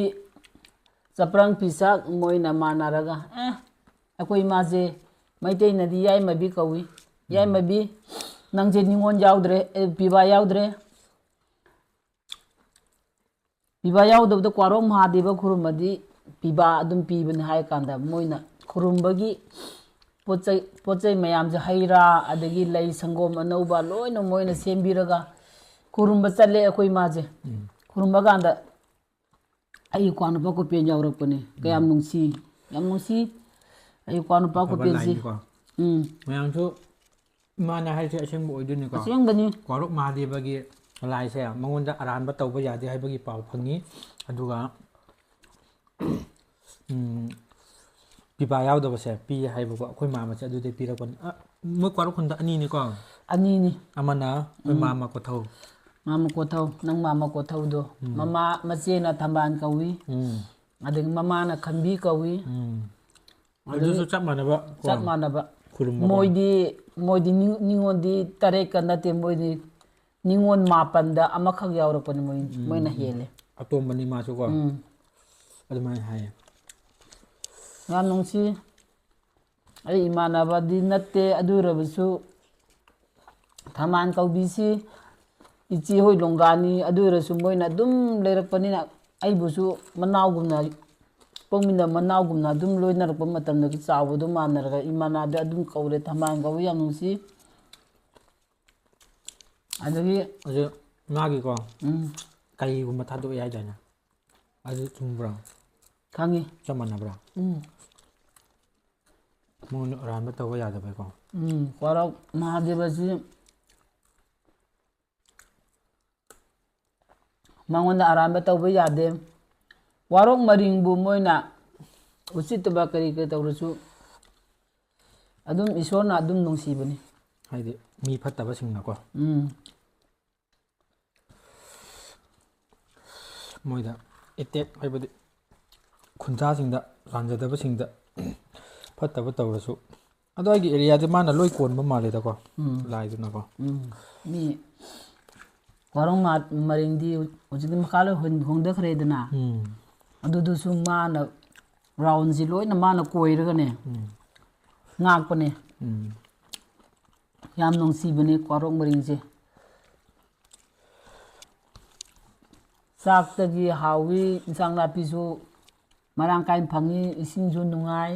ꯆꯄ꯭ꯔꯪ ꯄꯤꯁꯛ ꯃꯣꯏꯅ ꯃꯥꯟꯅꯔꯒ, ꯑꯦ, ꯑꯩꯈꯣꯏ ꯏꯃꯥꯁꯦ ꯃꯩꯇꯩꯅꯗꯤ ꯌꯥꯏꯃꯕꯤ ꯀꯧꯏ꯫ ꯎꯝ꯫ ꯌꯥꯏꯃꯕꯤ, ꯅꯪꯁꯦ ꯅꯤꯉꯣꯜ ꯌꯥꯎꯗ꯭ꯔꯦ, ꯑꯦ, ꯄꯤꯕꯥ ꯌꯥꯎꯗ꯭ꯔꯦ꯫ ꯄꯤꯕꯥ ꯌꯥꯎꯗꯕꯗ ꯀ꯭ꯋꯥꯔꯣꯛ ꯃꯍꯥꯗꯦꯕ ꯈꯨꯔꯨꯝꯃꯗꯤ ꯄꯤꯕꯥ ꯑꯗꯨꯝ ꯄꯤꯕꯅꯤ ꯍꯥꯏ ꯀꯥꯟꯗ, ꯃꯣꯏꯅ ꯈꯨꯔꯨꯝꯕꯒꯤ ꯄꯣꯠ ꯆꯩ, ꯄꯣꯠ ꯆꯩ ꯃꯌꯥꯝꯁꯦ, ꯍꯩ ꯔꯥ, ꯑꯗꯒꯤ ꯂꯩ ꯁꯪꯒꯣꯝ ꯑꯅꯧꯕ ꯂꯣꯏꯅ ꯃꯣꯏꯅ ꯁꯦꯝꯕꯤꯔꯒ ꯈꯨꯔꯨꯝꯕ ꯆꯠꯂꯦ ꯑꯩꯈꯣꯏ ꯏꯃꯥꯁꯦ꯫ ꯎꯝ꯫ ꯈꯨꯔꯨꯝꯕ ꯀꯥꯟꯗ ꯑꯩ ꯏꯀ꯭ꯋꯥ ꯅꯨꯄꯥ ꯀꯣꯄꯦꯟ ꯌꯥꯎꯔꯛꯄꯅꯦ꯫ ꯀꯌꯥꯝ ꯎꯝ꯫ ꯅꯨꯡꯁꯤ, ꯌꯥꯝ ꯅꯨꯡꯁꯤ꯫ ꯑꯩ ꯏꯀ꯭ꯋꯥ ꯅꯨꯄꯥ ꯑꯐꯕ ꯀꯣꯄꯦꯟꯁꯤ꯫ ꯂꯥꯏꯅꯤꯀꯣ꯫ ꯎꯝ꯫ ꯃꯌꯥꯝꯁꯨ ꯏꯃꯥꯅ ꯍꯥꯏꯔꯤꯁꯦ ꯑꯁꯦꯡꯕ ꯑꯣꯏꯗꯣꯏꯅꯤꯀꯣ꯫ ꯑꯁꯦꯡꯕꯅꯤ꯫ ꯀ꯭ꯋꯥꯔꯣꯛ ꯃꯍꯥꯗꯦꯕꯒꯤ ꯂꯥꯏꯁꯦ ꯃꯉꯣꯟꯗ ꯑꯔꯥꯟꯕ ꯇꯧꯕ ꯌꯥꯗꯦ ꯍꯥꯏꯕꯒꯤ ꯄꯥꯎ ꯐꯪꯉꯤ꯫ ꯑꯗꯨꯒ, ꯎꯝ, ꯄꯤꯕꯥ ꯌꯥꯎꯗꯕꯁꯦ ꯄꯤ ꯍꯥꯏꯕꯀꯣ, ꯑꯩꯈꯣꯏ ꯃꯥꯝꯃꯁꯦ ꯑꯗꯨꯗꯩ ꯄꯤꯔꯛꯄꯅꯤ꯫ ꯑ, ꯃꯣꯏ ꯀ꯭ꯋꯥꯔꯣꯛ ꯈꯨꯟꯗ ꯑꯅꯤꯅꯤꯀꯣ? ꯑꯅꯤꯅꯤ꯫ ꯑꯃꯅ ꯑꯩꯈꯣꯏ ꯎꯝ꯫ ꯃꯥꯝꯃ ꯀꯣꯊꯧ꯫ ꯃꯥꯝꯃ ꯀꯣꯊꯧ, ꯅꯪ ꯃꯥꯝꯃ ꯀꯣꯊꯧꯗꯣ꯫ ꯎꯝ꯫ ꯃꯃꯥ, ꯃꯆꯦꯅ ꯊꯝꯕꯥꯜ ꯀꯧꯏ꯫ ꯎꯝ꯫ ꯑꯗꯒꯤ ꯃꯃꯥꯅ ꯈꯝꯕꯤ ꯀꯧꯏ꯫ ꯎꯝ꯫ ꯑꯗꯨꯁꯨ ꯑꯗꯨ ꯆꯞ ꯃꯥꯟꯅꯕ ꯀꯣ? ꯆꯞ ꯃꯥꯟꯅꯕ꯫ ꯈꯨꯔꯨꯝꯕꯀꯣ? ꯃꯣꯏꯗꯤ, ꯃꯣꯏꯗꯤ ꯅꯤ-, ꯅꯤꯉꯣꯜꯗꯤ ꯇꯔꯦꯠꯀ ꯅꯠꯇꯦ, ꯃꯣꯏꯗꯤ ꯅꯤꯉꯣꯜ ꯃꯥꯄꯟꯗ ꯑꯃꯈꯛ ꯌꯥꯎꯔꯛꯄꯅꯤ ꯃꯣꯏ, ꯎꯝ, ꯃꯣꯏꯅ ꯎꯝ꯫ ꯍꯦꯜꯂꯦ꯫ ꯑꯇꯣꯝꯕꯅꯤ ꯃꯥꯁꯨꯀꯣ? ꯎꯝ꯫ ꯑꯗꯨꯃꯥꯏꯅ ꯍꯥꯏꯌꯦ꯫ ꯌꯥꯝ ꯅꯨꯡꯁꯤ꯫ ꯑꯩ ꯏꯃꯥꯟꯅꯕꯗꯤ ꯅꯠꯇꯦ, ꯑꯗꯨ ꯑꯣꯏꯔꯕꯁꯨ ꯊꯝꯕꯥꯜ ꯀꯧꯕꯤꯁꯤ ꯏꯆꯦ ꯍꯣꯏ ꯂꯣꯡꯒꯥꯅꯤ꯫ ꯑꯗꯨ ꯑꯣꯏꯔꯁꯨ ꯃꯣꯏꯅ ꯑꯗꯨꯝ ꯂꯩꯔꯛꯄꯅꯤꯅ, ꯑꯩꯕꯨꯁꯨ ꯃꯅꯥꯎꯒꯨꯝꯅ, ꯄꯣꯛꯃꯤꯟꯅꯕ ꯃꯅꯥꯎꯒꯨꯝꯅ ꯑꯗꯨꯝ ꯂꯣꯏꯅꯔꯛꯄ ꯃꯇꯝꯗ ꯆꯥꯎꯕꯗꯣ ꯃꯥꯟꯅꯔꯒ ꯏꯃꯥꯟꯅꯕꯗ ꯑꯗꯨꯝ ꯀꯧꯔꯦ꯫ ꯊꯝꯕꯥꯜ ꯀꯧꯕ ꯌꯥꯝ ꯅꯨꯡꯁꯤ꯫ ꯑꯗꯒꯤ ꯑꯗꯨ ꯉꯥꯒꯤꯀꯣ ꯎꯝ ꯀꯩꯒꯨꯝꯕ ꯊꯥꯗꯣꯛꯑꯦ ꯍꯥꯏꯗꯥꯏꯅꯦ? ꯑꯗꯨ ꯆꯨꯝꯕ꯭ꯔꯥ? ꯈꯪꯉꯤ꯫ ꯆꯞ ꯃꯥꯟꯅꯕ꯭ꯔꯥ? ꯎꯝ ꯃꯉꯣꯟꯗ ꯑꯔꯥꯟꯕ ꯇꯧꯕ ꯌꯥꯗꯕꯩꯀꯣ꯫ ꯎꯝ ꯀ꯭ꯋꯥꯔꯣꯛ ꯃꯍꯥꯗꯦꯕꯁꯤ ꯃꯉꯣꯟꯗ ꯑꯔꯥꯟꯕ ꯇꯧꯕ ꯌꯥꯗꯦ꯫ ꯋꯥꯔꯣꯛ ꯃꯔꯤꯡꯕꯨ ꯃꯣꯏꯅ ꯎꯁꯤꯠꯇꯕ ꯀꯔꯤ ꯀꯔꯤ ꯇꯧꯔꯁꯨ ꯑꯗꯨꯝ ꯏꯁꯣꯔꯅ ꯑꯗꯨꯝ ꯅꯨꯡꯁꯤꯕꯅꯤ꯫ ꯍꯥꯏꯗꯤ ꯃꯤ ꯐꯠꯇꯕꯁꯤꯡꯅꯀꯣ꯫ ꯎꯝ ꯃꯣꯏꯗ ꯑꯦꯇꯦꯛ ꯍꯥꯏꯕꯗꯤ ꯈꯨꯟꯖꯥꯁꯤꯡꯗ ꯂꯥꯟꯖꯗꯕꯁꯤꯡꯗ ꯐꯠꯇꯕ ꯇꯧꯔꯁꯨ꯫ ꯑꯗꯣ ꯑꯩꯒꯤ ꯑꯦꯔꯤꯌꯥꯗꯤ ꯃꯥꯅ ꯂꯣꯏ ꯀꯣꯟꯕ ꯃꯥꯜꯂꯦꯗꯀꯣ꯫ ꯎꯝ ꯂꯥꯏꯗꯨꯅꯀꯣ꯫ ꯎꯝ ꯃꯤ ꯋꯥꯔꯣꯡ ꯃꯥ- ꯃꯔꯤꯡꯗꯤ ꯍꯧꯖꯤꯛꯇꯤ ꯃꯈꯥ ꯂꯣꯏ ꯍꯣꯡ- ꯍꯣꯡꯊꯈ꯭ꯔꯦꯗꯅ꯫ ꯎꯝ ꯑꯗꯨꯗꯨꯁꯨ ꯃꯥꯅ ꯔꯥꯎꯟꯁꯤ ꯂꯣꯏꯅ ꯃꯥꯅ ꯀꯣꯏꯔꯒꯅꯦ ꯎꯝ ꯉꯥꯛꯄꯅꯦ꯫ ꯎꯝ ꯌꯥꯝ ꯅꯨꯡꯁꯤꯕꯅꯦ ꯀ꯭ꯋꯥꯔꯣꯛ ꯃꯔꯤꯡꯁꯦ꯫ ꯆꯥꯛꯇꯒꯤ ꯍꯥꯎꯏ, ꯏꯟꯁꯥꯡ ꯅꯥꯄꯤꯁꯨ ꯃꯔꯥꯡ ꯀꯥꯏꯅ ꯐꯪꯉꯤ, ꯏꯁꯤꯡꯁꯨ ꯅꯨꯡꯉꯥꯏ꯫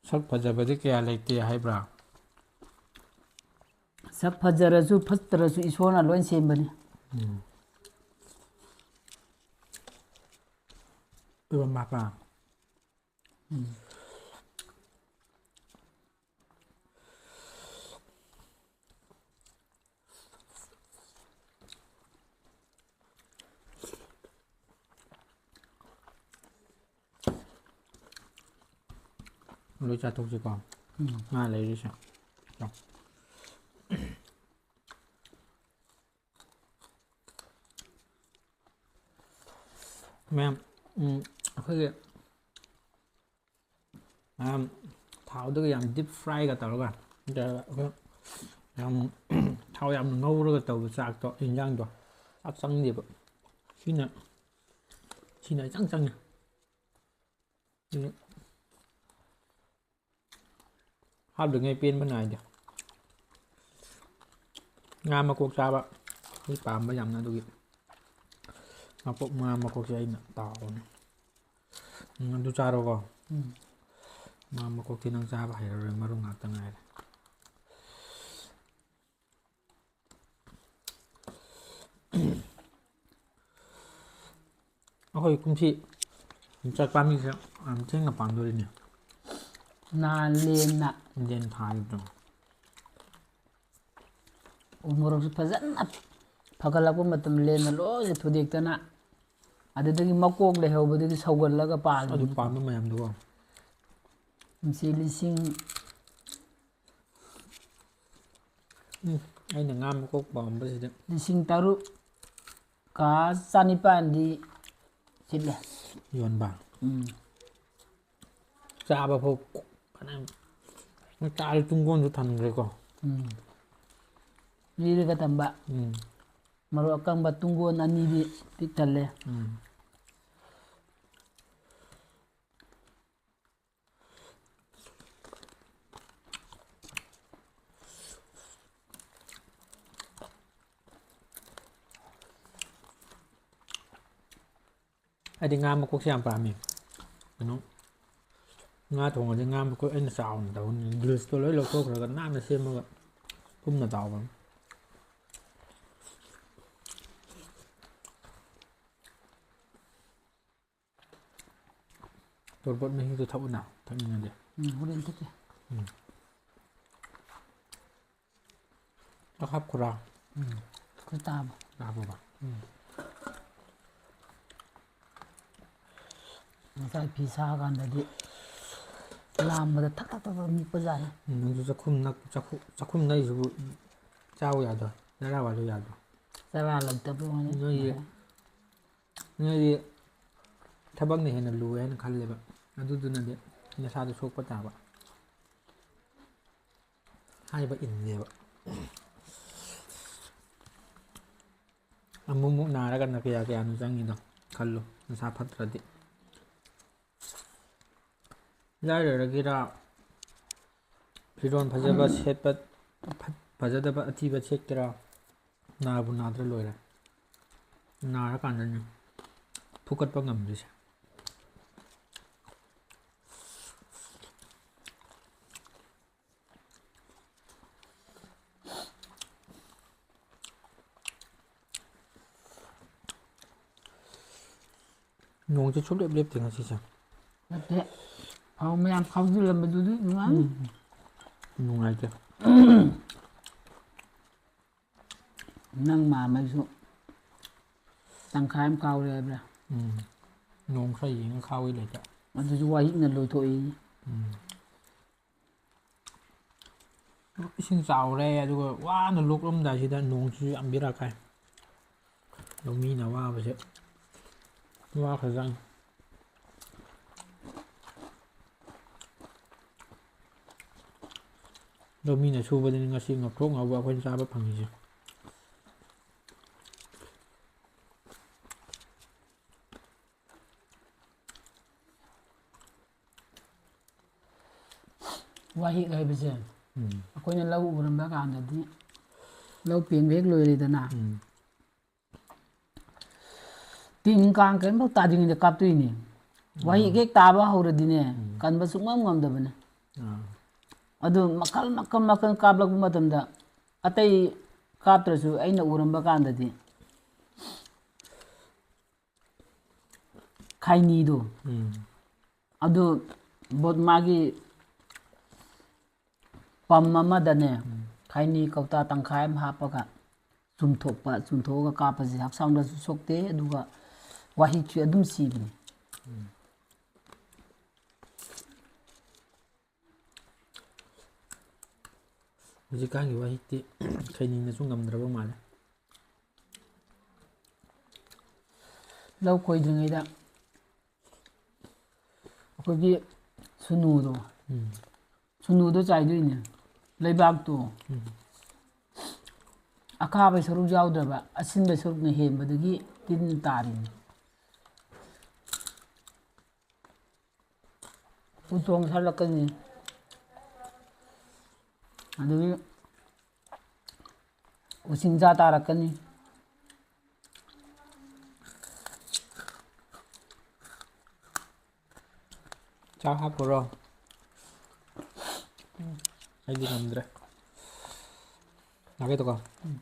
ꯁꯛ ꯐꯖꯕꯗꯤ ꯀꯌꯥ ꯂꯩꯇꯦ ꯍꯥꯏꯕ꯭ꯔꯥ? ꯁꯛ ꯐꯖꯔꯁꯨ ꯐꯠꯇ꯭ꯔꯁꯨ ꯏꯁꯣꯔꯅ ꯂꯣꯏ ꯁꯦꯝꯕꯅꯤ꯫ ꯎꯝ ꯑꯗꯨꯒ ꯃꯄꯥ ꯂꯣꯏ ꯆꯥꯊꯣꯛꯁꯤꯀꯣ꯫ ꯉꯥ ꯂꯩꯔꯤꯁꯦ꯫ ꯃꯌꯥꯝ, ꯎꯝ, ꯑꯩꯈꯣꯏꯒꯤ ꯃꯌꯥꯝ ꯊꯥꯎꯗꯒ ꯌꯥꯝ ꯗꯤꯞ ꯐ꯭ꯔꯥꯏꯒ ꯇꯧꯔꯒ, ꯅꯠꯇ꯭ꯔꯒ ꯑꯩꯈꯣꯏ ꯌꯥꯝ ꯊꯥꯎ ꯌꯥꯝ ꯉꯧꯔꯒ ꯇꯧꯕ ꯆꯥꯛꯇꯣ, ꯌꯦꯟꯖꯥꯡꯗꯣ ꯆꯥꯛ ꯆꯪꯗꯦꯕ꯫ ꯁꯤꯅ ꯁꯤꯅ ꯏꯆꯪ ꯆꯪꯉꯤ꯫ ꯎꯝ꯫ ꯍꯥꯞꯇ꯭ꯔꯤꯉꯩ ꯄꯦꯟꯕ ꯅꯥꯏꯗꯦ꯫ ꯉꯥ ꯃꯀꯣꯛ ꯆꯥꯕ ꯑꯩ ꯄꯥꯝꯕ ꯌꯥꯝꯅ, ꯑꯗꯨꯒꯤ ꯃꯀꯣꯛ, ꯉꯥ ꯃꯀꯣꯛꯁꯦ ꯑꯩꯅ ꯇꯥꯎꯕꯅꯦ꯫ ꯎꯝ, ꯑꯗꯨ ꯆꯥꯔꯣꯀꯣ꯫ ꯎꯝ꯫ ꯉꯥ ꯃꯀꯣꯛꯇꯤ ꯅꯪ ꯆꯥꯕ ꯍꯩꯔꯔꯣꯏ, ꯃꯔꯨ ꯉꯥꯛꯇ ꯉꯥꯏꯔꯦ꯫ ꯑꯩꯈꯣꯏ ꯀꯨꯝꯁꯤ ꯌꯣꯡꯆꯥꯛ ꯄꯥꯝꯕꯤꯁꯦ ꯌꯥꯝ ꯊꯦꯡꯅ ꯄꯥꯟꯗꯣꯔꯤꯅꯦ꯫ ꯅꯍꯥꯟ ꯂꯦꯟꯅ꯫ ꯂꯦꯟ ꯊꯥꯈꯤꯕꯗꯣ꯫ ꯎ ꯃꯣꯔꯣꯛꯁꯨ ꯐꯖꯅ ꯐꯒꯠꯂꯛꯄ ꯃꯇꯝ, ꯂꯦꯟꯅ ꯂꯣꯏꯅ ꯊꯨꯗꯦꯛꯇꯅ, ꯑꯗꯨꯗꯒꯤ ꯃꯀꯣꯛ ꯂꯩꯍꯧꯕꯗꯒꯤ ꯁꯧꯒꯠꯂꯒ ꯄꯥꯜꯂꯤ꯫ ꯑꯗꯨ ꯄꯥꯟꯕ ꯃꯌꯥꯝꯗꯨꯀꯣ꯫ ꯃꯁꯤ ꯂꯤꯁꯤꯡ ꯎꯝ, ꯑꯩꯅ ꯉꯥ ꯃꯀꯣꯛ ꯄꯥꯝꯕꯁꯤꯗ꯫ ꯂꯤꯁꯤꯡ ꯇꯔꯨꯛ ꯀ ꯆꯅꯤꯄꯥꯟꯗꯤ ꯁꯤꯠꯂꯦ꯫ ꯌꯣꯟꯕ? ꯎꯝ꯫ ꯆꯥꯕ ꯐꯥꯎ ꯐꯅꯌꯥꯝ꯫ ꯆꯥꯔ ꯇꯨꯡꯒꯣꯟꯁꯨ ꯊꯝꯈ꯭ꯔꯦꯀꯣ꯫ ꯎꯝ꯫ ꯂꯤꯔꯒ ꯊꯝꯕ꯫ ꯎꯝ꯫ ꯃꯔꯣꯛ ꯑꯀꯪꯕ ꯇꯨꯡꯒꯣꯟ ꯑꯅꯤꯗꯤ ꯄꯤꯛ ꯊꯜꯂꯦ꯫ ꯎꯝ꯫ ꯑꯩꯗꯤ ꯉꯥ ꯃꯀꯣꯛꯁꯦ ꯌꯥꯝ ꯄꯥꯝꯃꯤ꯫ ꯀꯩꯅꯣ, ꯉꯥ ꯊꯣꯡꯉꯗꯤ ꯉꯥ ꯃꯀꯣꯛ ꯑꯩꯅ ꯆꯥꯎꯅ ꯇꯧꯅꯤ꯫ ꯒ꯭ꯔꯤꯜꯁꯇꯣ ꯂꯣꯏ ꯂꯧꯊꯣꯛꯈ꯭ꯔꯒ ꯅꯥꯟꯅ ꯁꯦꯝꯃꯒ ꯄꯨꯝꯅ ꯇꯥꯎꯕꯅꯤ꯫ ꯇꯣꯔꯕꯣꯠ ꯃꯍꯤꯗꯣ ꯊꯛꯎꯅ, ꯊꯛꯅꯤꯡꯉꯗꯤ꯫ ꯎꯝ, ꯍꯣꯔꯦꯟ ꯊꯛꯀꯦ꯫ ꯎꯝ꯫ ꯆꯥꯛ ꯍꯥꯞꯈ꯭ꯔꯥ? ꯎꯝ꯫ ꯈꯔ ꯇꯥꯕ꯫ ꯍꯥꯞꯄꯕ? ꯎꯝ꯫ ꯉꯁꯥꯏ ꯐꯤ ꯁꯥꯀꯥꯟꯗꯗꯤ ꯂꯥꯝꯕꯗ ꯊꯛ ꯊꯛ ꯊꯛ ꯊꯛ ꯅꯤꯛꯄꯖꯥꯠꯅꯤ꯫ ꯎꯝ, ꯅꯪꯁꯨ ꯆꯥꯛꯈꯨꯝ ꯅꯛ-, ꯆꯥꯛꯈꯨ-, ꯆꯥꯛꯈꯨꯝ ꯅꯛꯏꯁꯤꯕꯨ ꯆꯥꯎ ꯌꯥꯗ꯭ꯔꯣ? ꯆꯔꯥ ꯋꯥꯜꯂꯨ ꯌꯥꯗ꯭ꯔꯣ? ꯆꯔꯥ ꯂꯛꯇꯕ ꯑꯣꯏꯅ ꯅꯣꯏꯒꯤ ꯅꯣꯏꯗꯤ ꯊꯕꯛꯅ ꯍꯦꯟꯅ ꯂꯨꯏ ꯍꯥꯏꯅ ꯈꯜꯂꯦꯕ, ꯑꯗꯨꯗꯨꯅꯗꯤ ꯅꯁꯥꯗꯣ ꯁꯣꯛꯄ ꯇꯥꯕ꯫ ꯍꯥꯏꯕ ꯏꯟꯗꯦꯕ꯫ ꯑꯃꯨꯛ ꯑꯃꯨꯛ ꯅꯥꯔꯒꯅ ꯀꯌꯥ ꯀꯌꯥꯅꯣ ꯆꯪꯉꯤꯗꯣ ꯈꯜꯂꯣ, ꯅꯁꯥ ꯐꯠꯇ꯭ꯔꯗꯤ꯫ ꯂꯥꯏꯔꯔꯒꯤꯔꯥ, ꯐꯤꯔꯣꯜ ꯐꯖꯕ ꯁꯦꯠꯄ, ꯐꯠ-, ꯐꯖꯗꯕ ꯑꯊꯤꯕ ꯁꯦꯠꯀꯦꯔꯥ, ꯅꯥꯕꯨ ꯅꯥꯗ꯭ꯔ ꯂꯣꯏꯔꯦ꯫ ꯅꯥꯔꯀꯥꯟꯗꯅꯤ ꯐꯨꯀꯠꯄ ꯉꯝꯗ꯭ꯔꯤꯁꯦ꯫ ꯅꯣꯡꯁꯦ ꯁꯨꯡꯂꯦꯞ ꯂꯦꯞꯇꯦ ꯉꯁꯤꯁꯦ꯫ ꯅꯠꯇꯦ꯫ ꯐꯧ ꯃꯌꯥꯝ ꯈꯥꯎꯖꯤꯜꯂꯝꯕꯗꯨꯗꯤ ꯅꯨꯡꯉꯥꯏ꯫ ꯎꯝ꯫ ꯅꯨꯡꯉꯥꯏꯇꯦ꯫ ꯅꯪ ꯃꯥꯝꯃꯁꯨ ꯇꯪꯈꯥꯏ ꯑꯃ ꯈꯥꯎꯔꯦ ꯍꯥꯏꯕ꯭ꯔꯥ? ꯎꯝ꯫ ꯅꯣꯡ ꯈꯔ ꯌꯦꯡꯉ ꯈꯥꯎꯏ ꯂꯩꯇ꯫ ꯑꯗꯨꯁꯨ ꯋꯥꯍꯤꯛꯅ ꯂꯣꯏꯊꯣꯛꯏ꯫ ꯎꯝ꯫ ꯏꯁꯤꯡ ꯆꯥꯎꯔꯦ, ꯑꯗꯨꯒ ꯋꯥꯅ ꯂꯣꯛꯂꯝꯗꯥꯏꯁꯤꯗ ꯅꯣꯡꯁꯤꯁꯨ ꯌꯥꯝ ꯕꯦꯔꯥ ꯀꯥꯏ꯫ ꯂꯧꯃꯤꯅ ꯑꯋꯥꯕꯁꯦ ꯋꯥꯈ꯭ꯔꯖꯥꯠꯅꯤ꯫ ꯂꯧꯃꯤꯅ ꯁꯨꯕꯗꯅꯤ ꯉꯁꯤ ꯉꯧꯊꯣꯛ ꯉꯧꯕ ꯑꯩꯈꯣꯏꯅ ꯆꯥꯕ ꯐꯪꯉꯤꯁꯦ꯫ ꯋꯥꯍꯤꯛ ꯍꯥꯏꯕꯁꯦ ꯎꯝ꯫ ꯑꯩꯈꯣꯏꯅ ꯂꯧ ꯎꯔꯝꯕ ꯀꯥꯟꯗꯗꯤ ꯂꯧ ꯄꯦꯡꯕ ꯍꯦꯛ ꯂꯣꯏꯔꯦꯗꯅ, ꯎꯝ꯫ ꯇꯤꯟ ꯀꯥꯡ ꯀꯔꯤꯝꯐꯥꯎ ꯇꯥꯗ꯭ꯔꯤꯉꯩꯗ ꯀꯥꯞꯇꯣꯏꯅꯦ꯫ ꯋꯥꯍꯤꯛ ꯎꯝ꯫ ꯍꯦꯛ ꯇꯥꯕ ꯍꯧꯔꯗꯤꯅꯦ, ꯎꯝ꯫ ꯀꯟꯕ ꯁꯨꯡꯉꯝ ꯉꯝꯗꯕꯅꯦ꯫ ꯑꯥ꯫ ꯑꯗꯨ ꯃꯈꯜ, ꯃꯈꯜ, ꯃꯈꯜ ꯀꯥꯞꯂꯛꯄ ꯃꯇꯝꯗ ꯑꯇꯩ ꯀꯥꯞꯇ꯭ꯔꯁꯨ ꯑꯩꯅ ꯎꯔꯝꯕ ꯀꯥꯟꯗꯗꯤ ꯈꯩꯅꯤꯗꯣ, ꯎꯝ꯫ ꯑꯗꯨ ꯕꯣꯠ ꯃꯥꯒꯤ ꯄꯝ ꯑꯃꯗꯅꯦ, ꯎꯝ꯫ ꯈꯩꯅꯤ ꯀꯧꯇꯥ ꯇꯪꯈꯥꯏ ꯑꯃ ꯍꯥꯞꯄꯒ ꯆꯨꯝꯊꯣꯛꯄ, ꯆꯨꯝꯊꯣꯛꯑꯒ ꯀꯥꯞꯄꯁꯦ ꯍꯛꯆꯥꯡꯗꯁꯨ ꯁꯣꯛꯇꯦ, ꯑꯗꯨꯒ ꯋꯥꯍꯤꯛꯁꯨ ꯑꯗꯨꯝ ꯁꯤꯕꯅꯦ꯫ ꯎꯝ꯫ ꯍꯧꯖꯤꯛꯀꯥꯟꯒꯤ ꯋꯥꯍꯤꯛꯇꯤ ꯈꯩꯅꯤꯅꯁꯨ ꯉꯝꯗ꯭ꯔꯕ ꯃꯥꯜꯂꯦ꯫ ꯂꯧ ꯈꯣꯏꯗ꯭ꯔꯤꯉꯩꯗ ꯑꯩꯈꯣꯏꯒꯤ ꯁꯨꯅꯨꯗꯣ, ꯎꯝ꯫ ꯁꯨꯅꯨꯗꯣ ꯆꯥꯏꯗꯣꯏꯅꯦ, ꯂꯩꯕꯥꯛꯇꯣ꯫ ꯎꯝ꯫ ꯑꯀꯥꯕꯩ ꯁꯔꯨꯛ ꯌꯥꯎꯗ꯭ꯔꯕ, ꯑꯁꯤꯟꯕꯩ ꯁꯔꯨꯛꯅ ꯍꯦꯟꯕꯗꯨꯒꯤ ꯇꯤꯟ ꯇꯥꯔꯤꯅꯤ꯫ ꯎꯇꯣꯡ ꯁꯥꯠꯂꯛꯀꯅꯤ꯫ ꯑꯗꯒꯤ ꯎꯆꯤꯟꯖꯥ ꯇꯥꯔꯛꯀꯅꯤ꯫ ꯆꯥꯛ ꯍꯥꯞꯄꯨꯔꯣ? ꯑꯩꯗꯤ ꯉꯝꯗ꯭ꯔꯦ꯫ ꯌꯥꯒꯦ ꯇꯧꯀꯣ꯫ ꯎꯝ꯫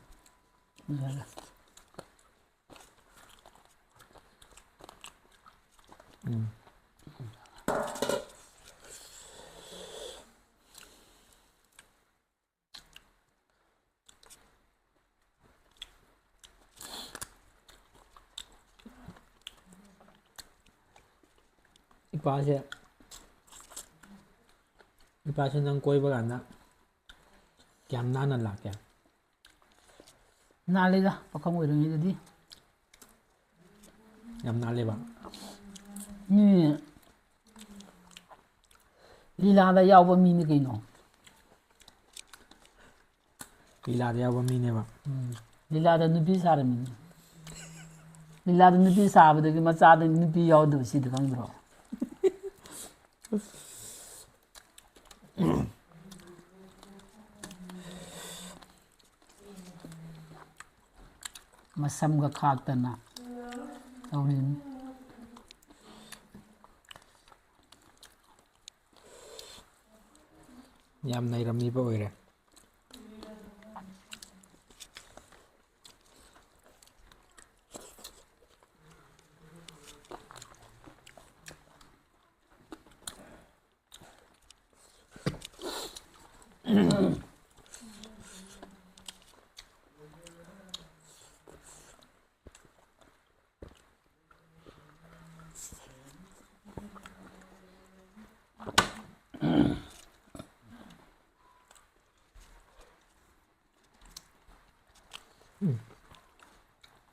ꯌꯥꯔꯦ꯫ ꯎꯝ꯫ ꯏꯄꯥꯁꯦ, ꯏꯄꯥꯁꯦ ꯅꯪ ꯀꯣꯏꯕ ꯀꯥꯟꯗ ꯀꯌꯥꯝ ꯅꯥꯟꯅ ꯂꯥꯛꯀꯦ? ꯅꯥꯜꯂꯤꯗ, ꯄꯥꯈꯪ ꯑꯣꯏꯔꯤꯉꯩꯗꯗꯤ꯫ ꯌꯥꯝ ꯅꯥꯜꯂꯦꯕ꯫ ꯃꯤ ꯂꯤꯂꯥꯗ ꯌꯥꯎꯕ ꯃꯤꯅꯤ ꯀꯩꯅꯣ꯫ ꯂꯤꯂꯥꯗ ꯌꯥꯎꯕ ꯃꯤꯅꯦꯕ꯫ ꯎꯝ꯫ ꯂꯤꯂꯥꯗ ꯅꯨꯄꯤ ꯁꯥꯔꯝꯃꯤꯅꯤ꯫ ꯂꯤꯂꯥꯗ ꯅꯨꯄꯤ ꯁꯥꯕꯗꯒꯤ ꯃꯆꯥꯗ ꯅꯨꯄꯤ ꯌꯥꯎꯗꯕ ꯁꯤꯗꯤ ꯈꯪꯗ꯭ꯔꯣ? ꯃꯁꯝꯒ ꯈꯥꯛꯇꯅ ꯇꯧꯔꯤꯅꯤ꯫ ꯌꯥꯝ ꯅꯩꯔꯝꯃꯤꯕ ꯑꯣꯏꯔꯦ꯫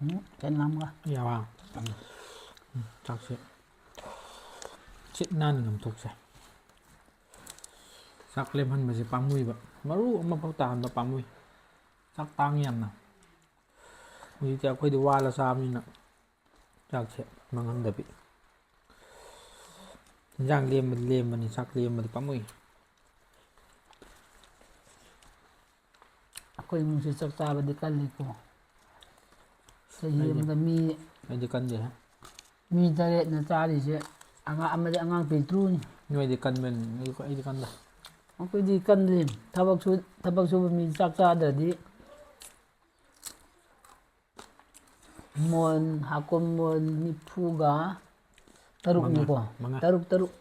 ꯎꯝ, ꯆꯅꯝꯒ꯫ ꯌꯥꯕ꯫ ꯎꯝ, ꯆꯥꯛꯁꯦ ꯁꯤꯠ ꯅꯥꯟꯅ ꯑꯗꯨꯝ ꯊꯣꯛꯁꯦ꯫ ꯆꯥꯛ ꯂꯦꯝꯍꯟꯕꯁꯦ ꯄꯥꯝꯃꯨꯏꯕ꯫ ꯃꯔꯨ ꯑꯃꯐꯥꯎ ꯇꯥꯍꯟꯕ ꯄꯥꯝꯃꯨꯏ꯫ ꯆꯥꯛ ꯇꯥꯡꯉꯤ ꯌꯥꯝꯅ꯫ ꯍꯧꯖꯤꯛꯇꯤ ꯑꯩꯈꯣꯏꯗꯤ ꯋꯥꯜꯂ ꯆꯥꯕꯅꯤꯅ ꯆꯥꯛꯁꯦ ꯃꯥꯡꯍꯟꯗꯕꯤ꯫ ꯏꯟꯖꯥꯡ ꯂꯦꯝꯕꯗꯤ ꯂꯦꯝꯕꯅꯤ, ꯆꯥꯛ ꯂꯦꯝꯕꯗꯤ ꯄꯥꯝꯃꯨꯏ꯫ ꯑꯩꯈꯣꯏ ꯏꯃꯨꯡꯁꯦ ꯆꯥꯛ ꯆꯥꯕꯗꯤ ꯀꯜꯂꯤꯀꯣ꯫ ꯆꯍꯤ ꯑꯩꯗꯤ, ꯑꯃꯗ ꯃꯤ, ꯑꯩꯗꯤ ꯀꯟꯗꯦꯍꯦ꯫ ꯃꯤ ꯇꯔꯦꯠꯅ ꯆꯥꯔꯤꯁꯦ, ꯑꯉꯥꯡ ꯑꯃꯗꯤ ꯑꯉꯥꯡ ꯄꯤꯛꯇ꯭ꯔꯨꯅꯤ꯫ ꯅꯣꯏꯗꯤ ꯀꯟꯕꯅꯤ, ꯑꯩꯗꯤ, ꯑꯩꯗꯤ ꯀꯟꯗꯦ꯫ ꯑꯩꯈꯣꯏꯗꯤ ꯀꯟꯗꯦ꯫ ꯊꯕꯛ ꯁꯨ-, ꯊꯕꯛ ꯁꯨꯕ ꯃꯤ ꯆꯥꯛ ꯆꯥꯗ꯭ꯔꯗꯤ ꯃꯣꯟ, ꯍꯥꯀꯨꯝ ꯃꯣꯟ ꯅꯤꯐꯨꯒ ꯇꯔꯨꯛꯅꯤꯀꯣ? ꯃꯉꯥ, ꯃꯉꯥ꯫ ꯇꯔꯨꯛ, ꯇꯔꯨꯛ꯫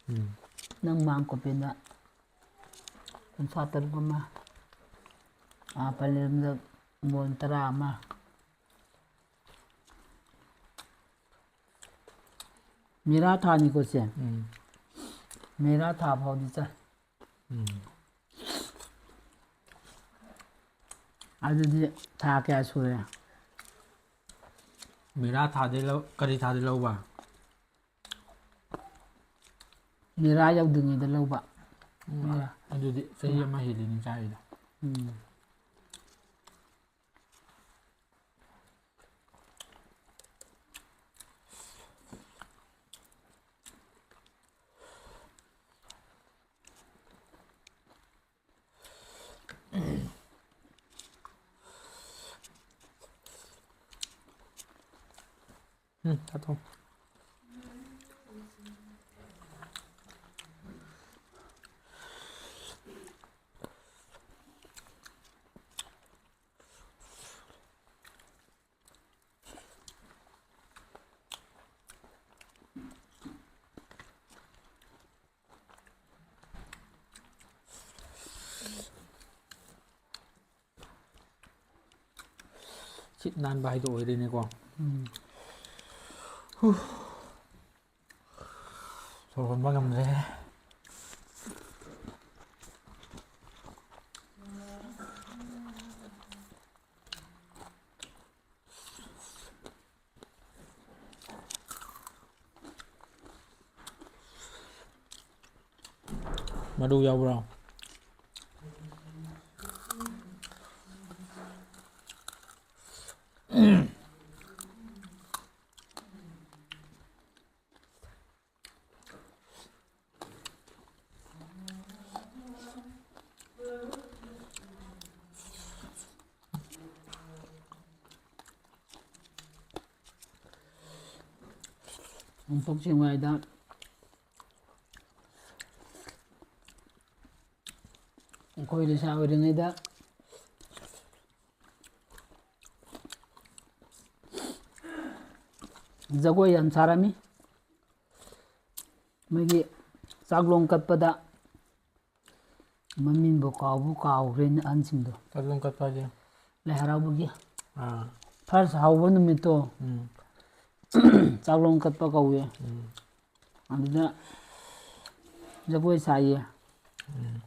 ꯎꯝ꯫ ꯅꯪ ꯃꯥꯡ ꯀꯣꯄꯦꯟꯗ ꯀꯨꯟꯊ꯭ꯔꯥ ꯇꯔꯨꯛ ꯑꯃ, ꯑꯥ, ꯄꯂꯦꯟꯗ ꯕꯣꯟ ꯇꯔꯥ ꯑꯃ꯫ ꯃꯦꯔꯥ ꯊꯥꯅꯤꯀꯣ ꯁꯦ? ꯎꯝ꯫ ꯃꯦꯔꯥ ꯊꯥ ꯐꯥꯎꯗꯤ ꯆꯥꯏ꯫ ꯎꯝ꯫ ꯑꯗꯨꯗꯤ ꯊꯥ ꯀꯌꯥ ꯁꯨꯔꯦ? ꯃꯦꯔꯥ ꯊꯥꯗꯩ ꯂꯧ-, ꯀꯔꯤ ꯊꯥꯗꯩ ꯂꯧꯕ? ꯃꯦꯔꯥ ꯌꯧꯗ꯭ꯔꯤꯉꯩꯗ ꯂꯧꯕ꯫ ꯎꯝ, ꯃꯦꯔꯥ꯫ ꯑꯗꯨꯗꯤ ꯆꯍꯤ ꯑꯃ ꯍꯦꯜꯂꯤꯅꯦ ꯆꯥꯔꯤꯗꯣ꯫ ꯎꯝ꯫ ꯎꯝ, ꯆꯥꯊꯣꯛ꯫ ꯁꯤꯠ ꯅꯥꯟꯕ ꯍꯥꯏꯗꯣ ꯑꯣꯏꯔꯦꯅꯦꯀꯣ꯫ ꯎꯝ꯫ ꯍꯨ꯫ ꯁꯣꯔ ꯍꯣꯟꯕ ꯉꯝꯗ꯭ꯔꯦꯍꯦ꯫ ꯃꯔꯨ ꯌꯥꯎꯕ꯭ꯔꯣ? ꯅꯣꯡꯄꯣꯛ ꯁꯦꯛꯃꯥꯏꯗ ꯑꯩꯈꯣꯏ ꯂꯩꯁꯥ ꯑꯣꯏꯔꯤꯉꯩꯗ ꯖꯒꯣꯏ ꯌꯥꯝ ꯁꯥꯔꯝꯃꯤ꯫ ꯃꯣꯏꯒꯤ ꯆꯥꯛꯂꯣꯡ ꯀꯠꯄꯗ, ꯃꯃꯤꯡꯕꯨ ꯀꯥꯎꯕꯨ ꯀꯥꯎꯈ꯭ꯔꯦꯅꯦ ꯑꯍꯟꯁꯤꯡꯗꯣ꯫ ꯆꯥꯛꯂꯣꯡ ꯀꯠꯄ ꯍꯥꯏꯗꯤ? ꯂꯥꯏ ꯍꯔꯥꯎꯕꯒꯤ ꯑꯥ꯫ ꯐꯥꯔꯁ ꯍꯧꯕ ꯅꯨꯃꯤꯠꯇꯣ ꯎꯝ꯫ ꯆꯥꯛꯂꯣꯡ ꯀꯠꯄ ꯀꯧꯏ꯫ ꯎꯝ꯫ ꯑꯗꯨꯗ ꯖꯒꯣꯏ ꯁꯥꯏꯌꯦ꯫ ꯎꯝ꯫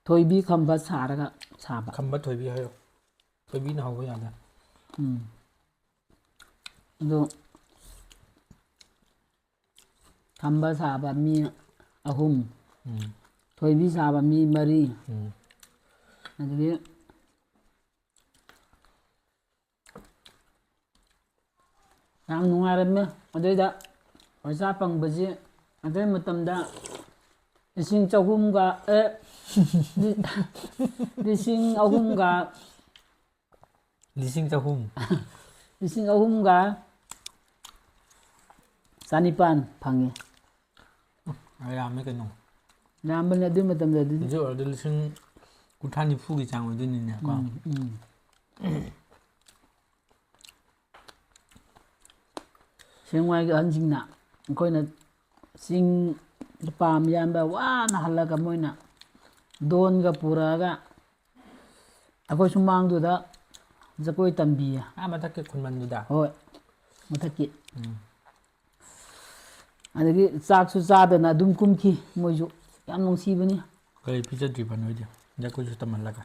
ꯊꯣꯏꯕꯤ ꯈꯝꯕ ꯁꯥꯔꯒ ꯁꯥꯕ꯫ ꯈꯝꯕ ꯊꯣꯏꯕꯤ ꯍꯥꯏꯌꯣ꯫ ꯊꯣꯏꯕꯤꯅ ꯍꯧꯕ ꯌꯥꯗꯦ꯫ ꯎꯝ꯫ ꯑꯗꯨ ꯈꯝꯕ ꯁꯥꯕ ꯃꯤ ꯑꯍꯨꯝ, ꯎꯝ꯫ ꯊꯣꯏꯕꯤ ꯁꯥꯕ ꯃꯤ ꯃꯔꯤ, ꯎꯝ꯫ ꯑꯗꯒꯤ ꯌꯥꯝ ꯅꯨꯡꯉꯥꯏꯔꯝꯃꯦ꯫ ꯑꯗꯨꯏꯗ ꯄꯩꯁꯥ ꯐꯪꯕꯁꯤ ꯑꯗꯨꯒꯤ ꯃꯇꯝꯗ ꯂꯤꯁꯤꯡ ꯆꯍꯨꯝꯒ, ꯑꯦ, ꯂꯤ-, ꯂꯤꯁꯤꯡ ꯑꯍꯨꯝꯒ ꯂꯤꯁꯤꯡ ꯆꯍꯨꯝ꯫ ꯂꯤꯁꯤꯡ ꯑꯍꯨꯝꯒ ꯆꯅꯤꯄꯥꯟ ꯐꯪꯉꯦ꯫ ꯑ, ꯌꯥꯝꯃꯦ ꯀꯩꯅꯣ꯫ ꯌꯥꯝꯕꯅꯦ ꯑꯗꯨꯒꯤ ꯃꯇꯝꯗꯗꯤ꯫ ꯍꯧꯖꯤꯛ ꯑꯣꯏꯔꯗꯤ ꯂꯤꯁꯤꯡ ꯀꯨꯟꯊ꯭ꯔꯥ ꯅꯤꯐꯨꯒꯤ ꯆꯥꯡ ꯑꯣꯏꯗꯣꯏꯅꯤꯅꯦ ꯀꯣ꯫ ꯎꯝ, ꯎꯝ꯫ ꯁꯦꯡꯃꯥꯏꯒꯤ ꯑꯍꯟꯁꯤꯡꯅ ꯑꯩꯈꯣꯏꯅ ꯆꯤꯡ ꯄꯥꯝ ꯌꯥꯟꯕ ꯋꯥꯅ ꯍꯜꯂꯒ ꯃꯣꯏꯅ ꯗꯣꯟꯒ ꯄꯨꯔꯛꯑꯒ ꯑꯩꯈꯣꯏ ꯁꯨꯃꯥꯡꯗꯨꯗ ꯖꯒꯣꯏ ꯇꯝꯕꯤꯌꯦ꯫ ꯑꯥ ꯃꯊꯛꯀꯤ ꯈꯨꯟꯃꯟꯗꯨꯗ? ꯍꯣꯏ, ꯃꯊꯛꯀꯤ꯫ ꯎꯝ꯫ ꯑꯗꯒꯤ ꯆꯥꯛꯁꯨ ꯆꯥꯗꯅ ꯑꯗꯨꯝ ꯀꯨꯝꯈꯤ ꯃꯣꯏꯁꯨ꯫ ꯌꯥꯝ ꯅꯨꯡꯁꯤꯕꯅꯤ꯫ ꯀꯔꯤ ꯄꯤꯖꯗ꯭ꯔꯤꯕ ꯅꯣꯏꯗꯤ? ꯖꯒꯣꯏꯁꯨ ꯇꯝꯍꯜꯂꯒ?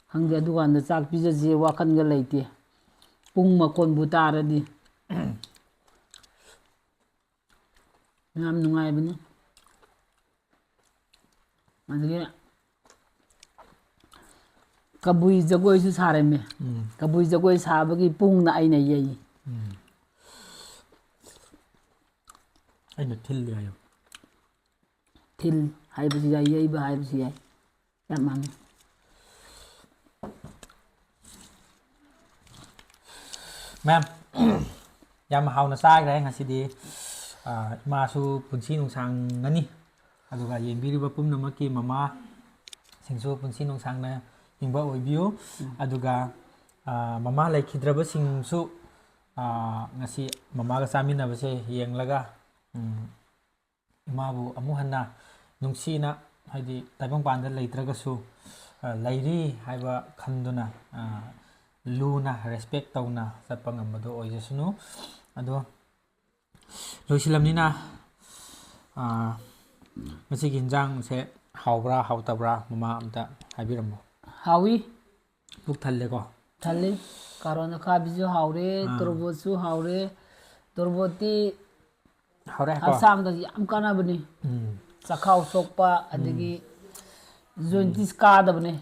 ꯈꯪꯗꯦ, ꯑꯗꯨꯀꯥꯟꯗ ꯆꯥꯛ ꯄꯤꯖꯁꯦ ꯋꯥꯈꯜꯒ ꯂꯩꯇꯦ꯫ ꯄꯨꯡ ꯃꯈꯣꯟꯕꯨ ꯇꯥꯔꯗꯤ꯫ ꯌꯥꯝ ꯅꯨꯡꯉꯥꯏꯕꯅꯤ꯫ ꯑꯗꯒꯤ ꯀꯕꯨꯏ ꯖꯒꯣꯏꯁꯨ ꯁꯥꯔꯝꯃꯦ꯫ ꯎꯝ꯫ ꯀꯕꯨꯏ ꯖꯒꯣꯏ ꯁꯥꯕꯒꯤ ꯄꯨꯡꯅ ꯑꯩꯅ ꯌꯩ꯫ ꯎꯝ꯫ ꯑꯩꯅ ꯊꯤꯜꯂꯤ ꯍꯥꯏꯌꯣ꯫ ꯊꯤꯜ ꯍꯥꯏꯕꯁꯨ ꯌꯥꯏ, ꯌꯩꯕ ꯍꯥꯏꯕꯁꯨ ꯌꯥꯏ꯫ ꯆꯞ ꯃꯥꯟꯅꯩ꯫ ꯃꯌꯥꯝ, ꯌꯥꯝ ꯍꯥꯎꯅ ꯆꯥꯈ꯭ꯔꯦ ꯉꯁꯤꯗꯤ꯫ ꯑꯥ, ꯏꯃꯥꯁꯨ ꯄꯨꯟꯁꯤ ꯅꯨꯡꯁꯥꯡꯒꯅꯤ, ꯑꯗꯨꯒ ꯌꯦꯡꯕꯤꯔꯤꯕ ꯄꯨꯝꯅꯃꯛꯀꯤ ꯃꯃꯥꯁꯤꯡꯁꯨ ꯄꯨꯟꯁꯤ ꯅꯨꯡꯁꯥꯡꯅ ꯍꯤꯡꯕ ꯑꯣꯏꯕꯤꯌꯨ꯫ ꯎꯝ꯫ ꯑꯗꯨꯒ, ꯑꯥ, ꯃꯃꯥ ꯂꯩꯈꯤꯗ꯭ꯔꯕꯁꯤꯡꯁꯨ ꯑꯥ, ꯉꯁꯤ ꯃꯃꯥꯒ ꯆꯥꯃꯤꯟꯅꯕꯁꯦ ꯌꯦꯡꯂꯒ, ꯎꯝ, ꯏꯃꯥꯕꯨ ꯑꯃꯨꯛ ꯍꯟꯅ ꯅꯨꯡꯁꯤꯅ, ꯍꯥꯏꯗꯤ ꯇꯥꯏꯕꯪꯄꯥꯟꯗ ꯂꯩꯇ꯭ꯔꯒꯁꯨ, ꯑ, ꯂꯩꯔꯤ ꯍꯥꯏꯕ ꯈꯟꯗꯨꯅ, ꯑ, ꯂꯨꯅ respect ꯇꯧꯅ ꯆꯠꯄ ꯉꯝꯕꯗꯣ ꯑꯣꯏꯖꯁꯅꯨ꯫ ꯑꯗꯣ ꯂꯣꯏꯁꯤꯜꯂꯝꯅꯤꯅ, ꯑ, ꯃꯁꯤꯒꯤ ꯍꯤꯟꯖꯥꯡꯁꯦ ꯍꯥꯎꯕ꯭ꯔꯥ ꯍꯥꯎꯇꯕ꯭ꯔꯥ ꯃꯃꯥ ꯑꯝꯇ ꯍꯥꯏꯕꯤꯔꯝꯃꯣ꯫ ꯍꯥꯎꯏ꯫ ꯄꯨꯛ ꯊꯜꯂꯦꯀꯣ? ꯊꯜꯂꯤ꯫ ꯀꯥꯔꯣꯟ ꯑꯈꯥꯕꯤꯁꯨ ꯍꯥꯎꯔꯦ, ꯑꯥ꯫ ꯇꯣꯔꯕꯣꯠꯁꯨ ꯍꯥꯎꯔꯦ꯫ ꯇꯣꯔꯕꯣꯠꯇꯤ ꯍꯥꯎꯔꯦꯀꯣ? ꯍꯛꯆꯥꯡꯗ ꯌꯥꯝ ꯀꯥꯟꯅꯕꯅꯤ꯫ ꯎꯝ꯫ ꯆꯈꯥꯎ ꯁꯣꯛꯄ, ꯑꯗꯒꯤ joints ꯀꯥꯗꯕꯅꯤ꯫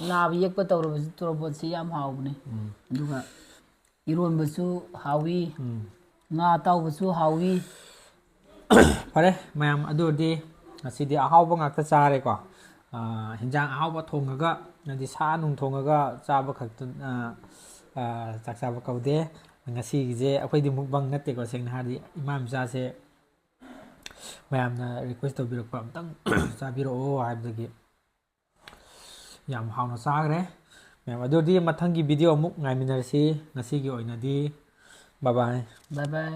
ꯅꯥꯕ ꯌꯦꯛꯄ ꯇꯧꯔꯕꯁꯨ ꯇꯣꯔꯕꯣꯠꯁꯤ ꯌꯥꯝ ꯍꯥꯎꯕꯅꯤ꯫ ꯎꯝ꯫ ꯑꯗꯨꯒ ꯏꯔꯣꯟꯕꯁꯨ ꯍꯥꯎꯏ, ꯎꯝ꯫ ꯉꯥ ꯑꯇꯥꯎꯕꯁꯨ ꯍꯥꯎꯏ꯫ ꯐꯔꯦ ꯃꯌꯥꯝ, ꯑꯗꯨ ꯑꯣꯏꯔꯗꯤ ꯉꯁꯤꯗꯤ ꯑꯍꯥꯎꯕ ꯉꯥꯛꯇ ꯆꯥꯔꯦꯀꯣ꯫ ꯑꯥ, ꯍꯤꯟꯖꯥꯡ ꯑꯍꯥꯎꯕ ꯊꯣꯡꯉꯒ, ꯍꯥꯏꯗꯤ ꯁꯥ ꯅꯨꯡ ꯊꯣꯡꯉꯒ ꯆꯥꯕ ꯈꯛꯇ, ꯑꯥ, ꯑꯥ, ꯆꯥꯛ ꯆꯥꯕ ꯀꯧꯗꯦ꯫ ꯉꯁꯤꯒꯤꯁꯦ ꯑꯩꯈꯣꯏꯗꯤ mukbang ꯅꯠꯇꯦꯀꯣ, ꯁꯦꯡꯅ ꯍꯥꯏꯔꯗꯤ ꯏꯃꯥ ꯃꯆꯥꯁꯦ ꯃꯌꯥꯝꯅ request ꯇꯧꯕꯤꯔꯛꯄ, "ꯑꯝꯇꯪ ꯆꯥꯕꯤꯔꯛꯑꯣ" ꯍꯥꯏꯕꯗꯒꯤ ꯌꯥꯝ ꯍꯥꯎꯅ ꯆꯥꯈ꯭ꯔꯦ ꯃꯌꯥꯝ꯫ ꯑꯗꯨ ꯑꯣꯏꯔꯗꯤ ꯃꯊꯪꯒꯤ video ꯑꯃꯨꯛ ꯉꯥꯏꯃꯤꯟꯅꯔꯁꯤ꯫ ꯉꯁꯤꯒꯤ ꯑꯣꯏꯅꯗꯤ bye bye꯫ Bye bye꯫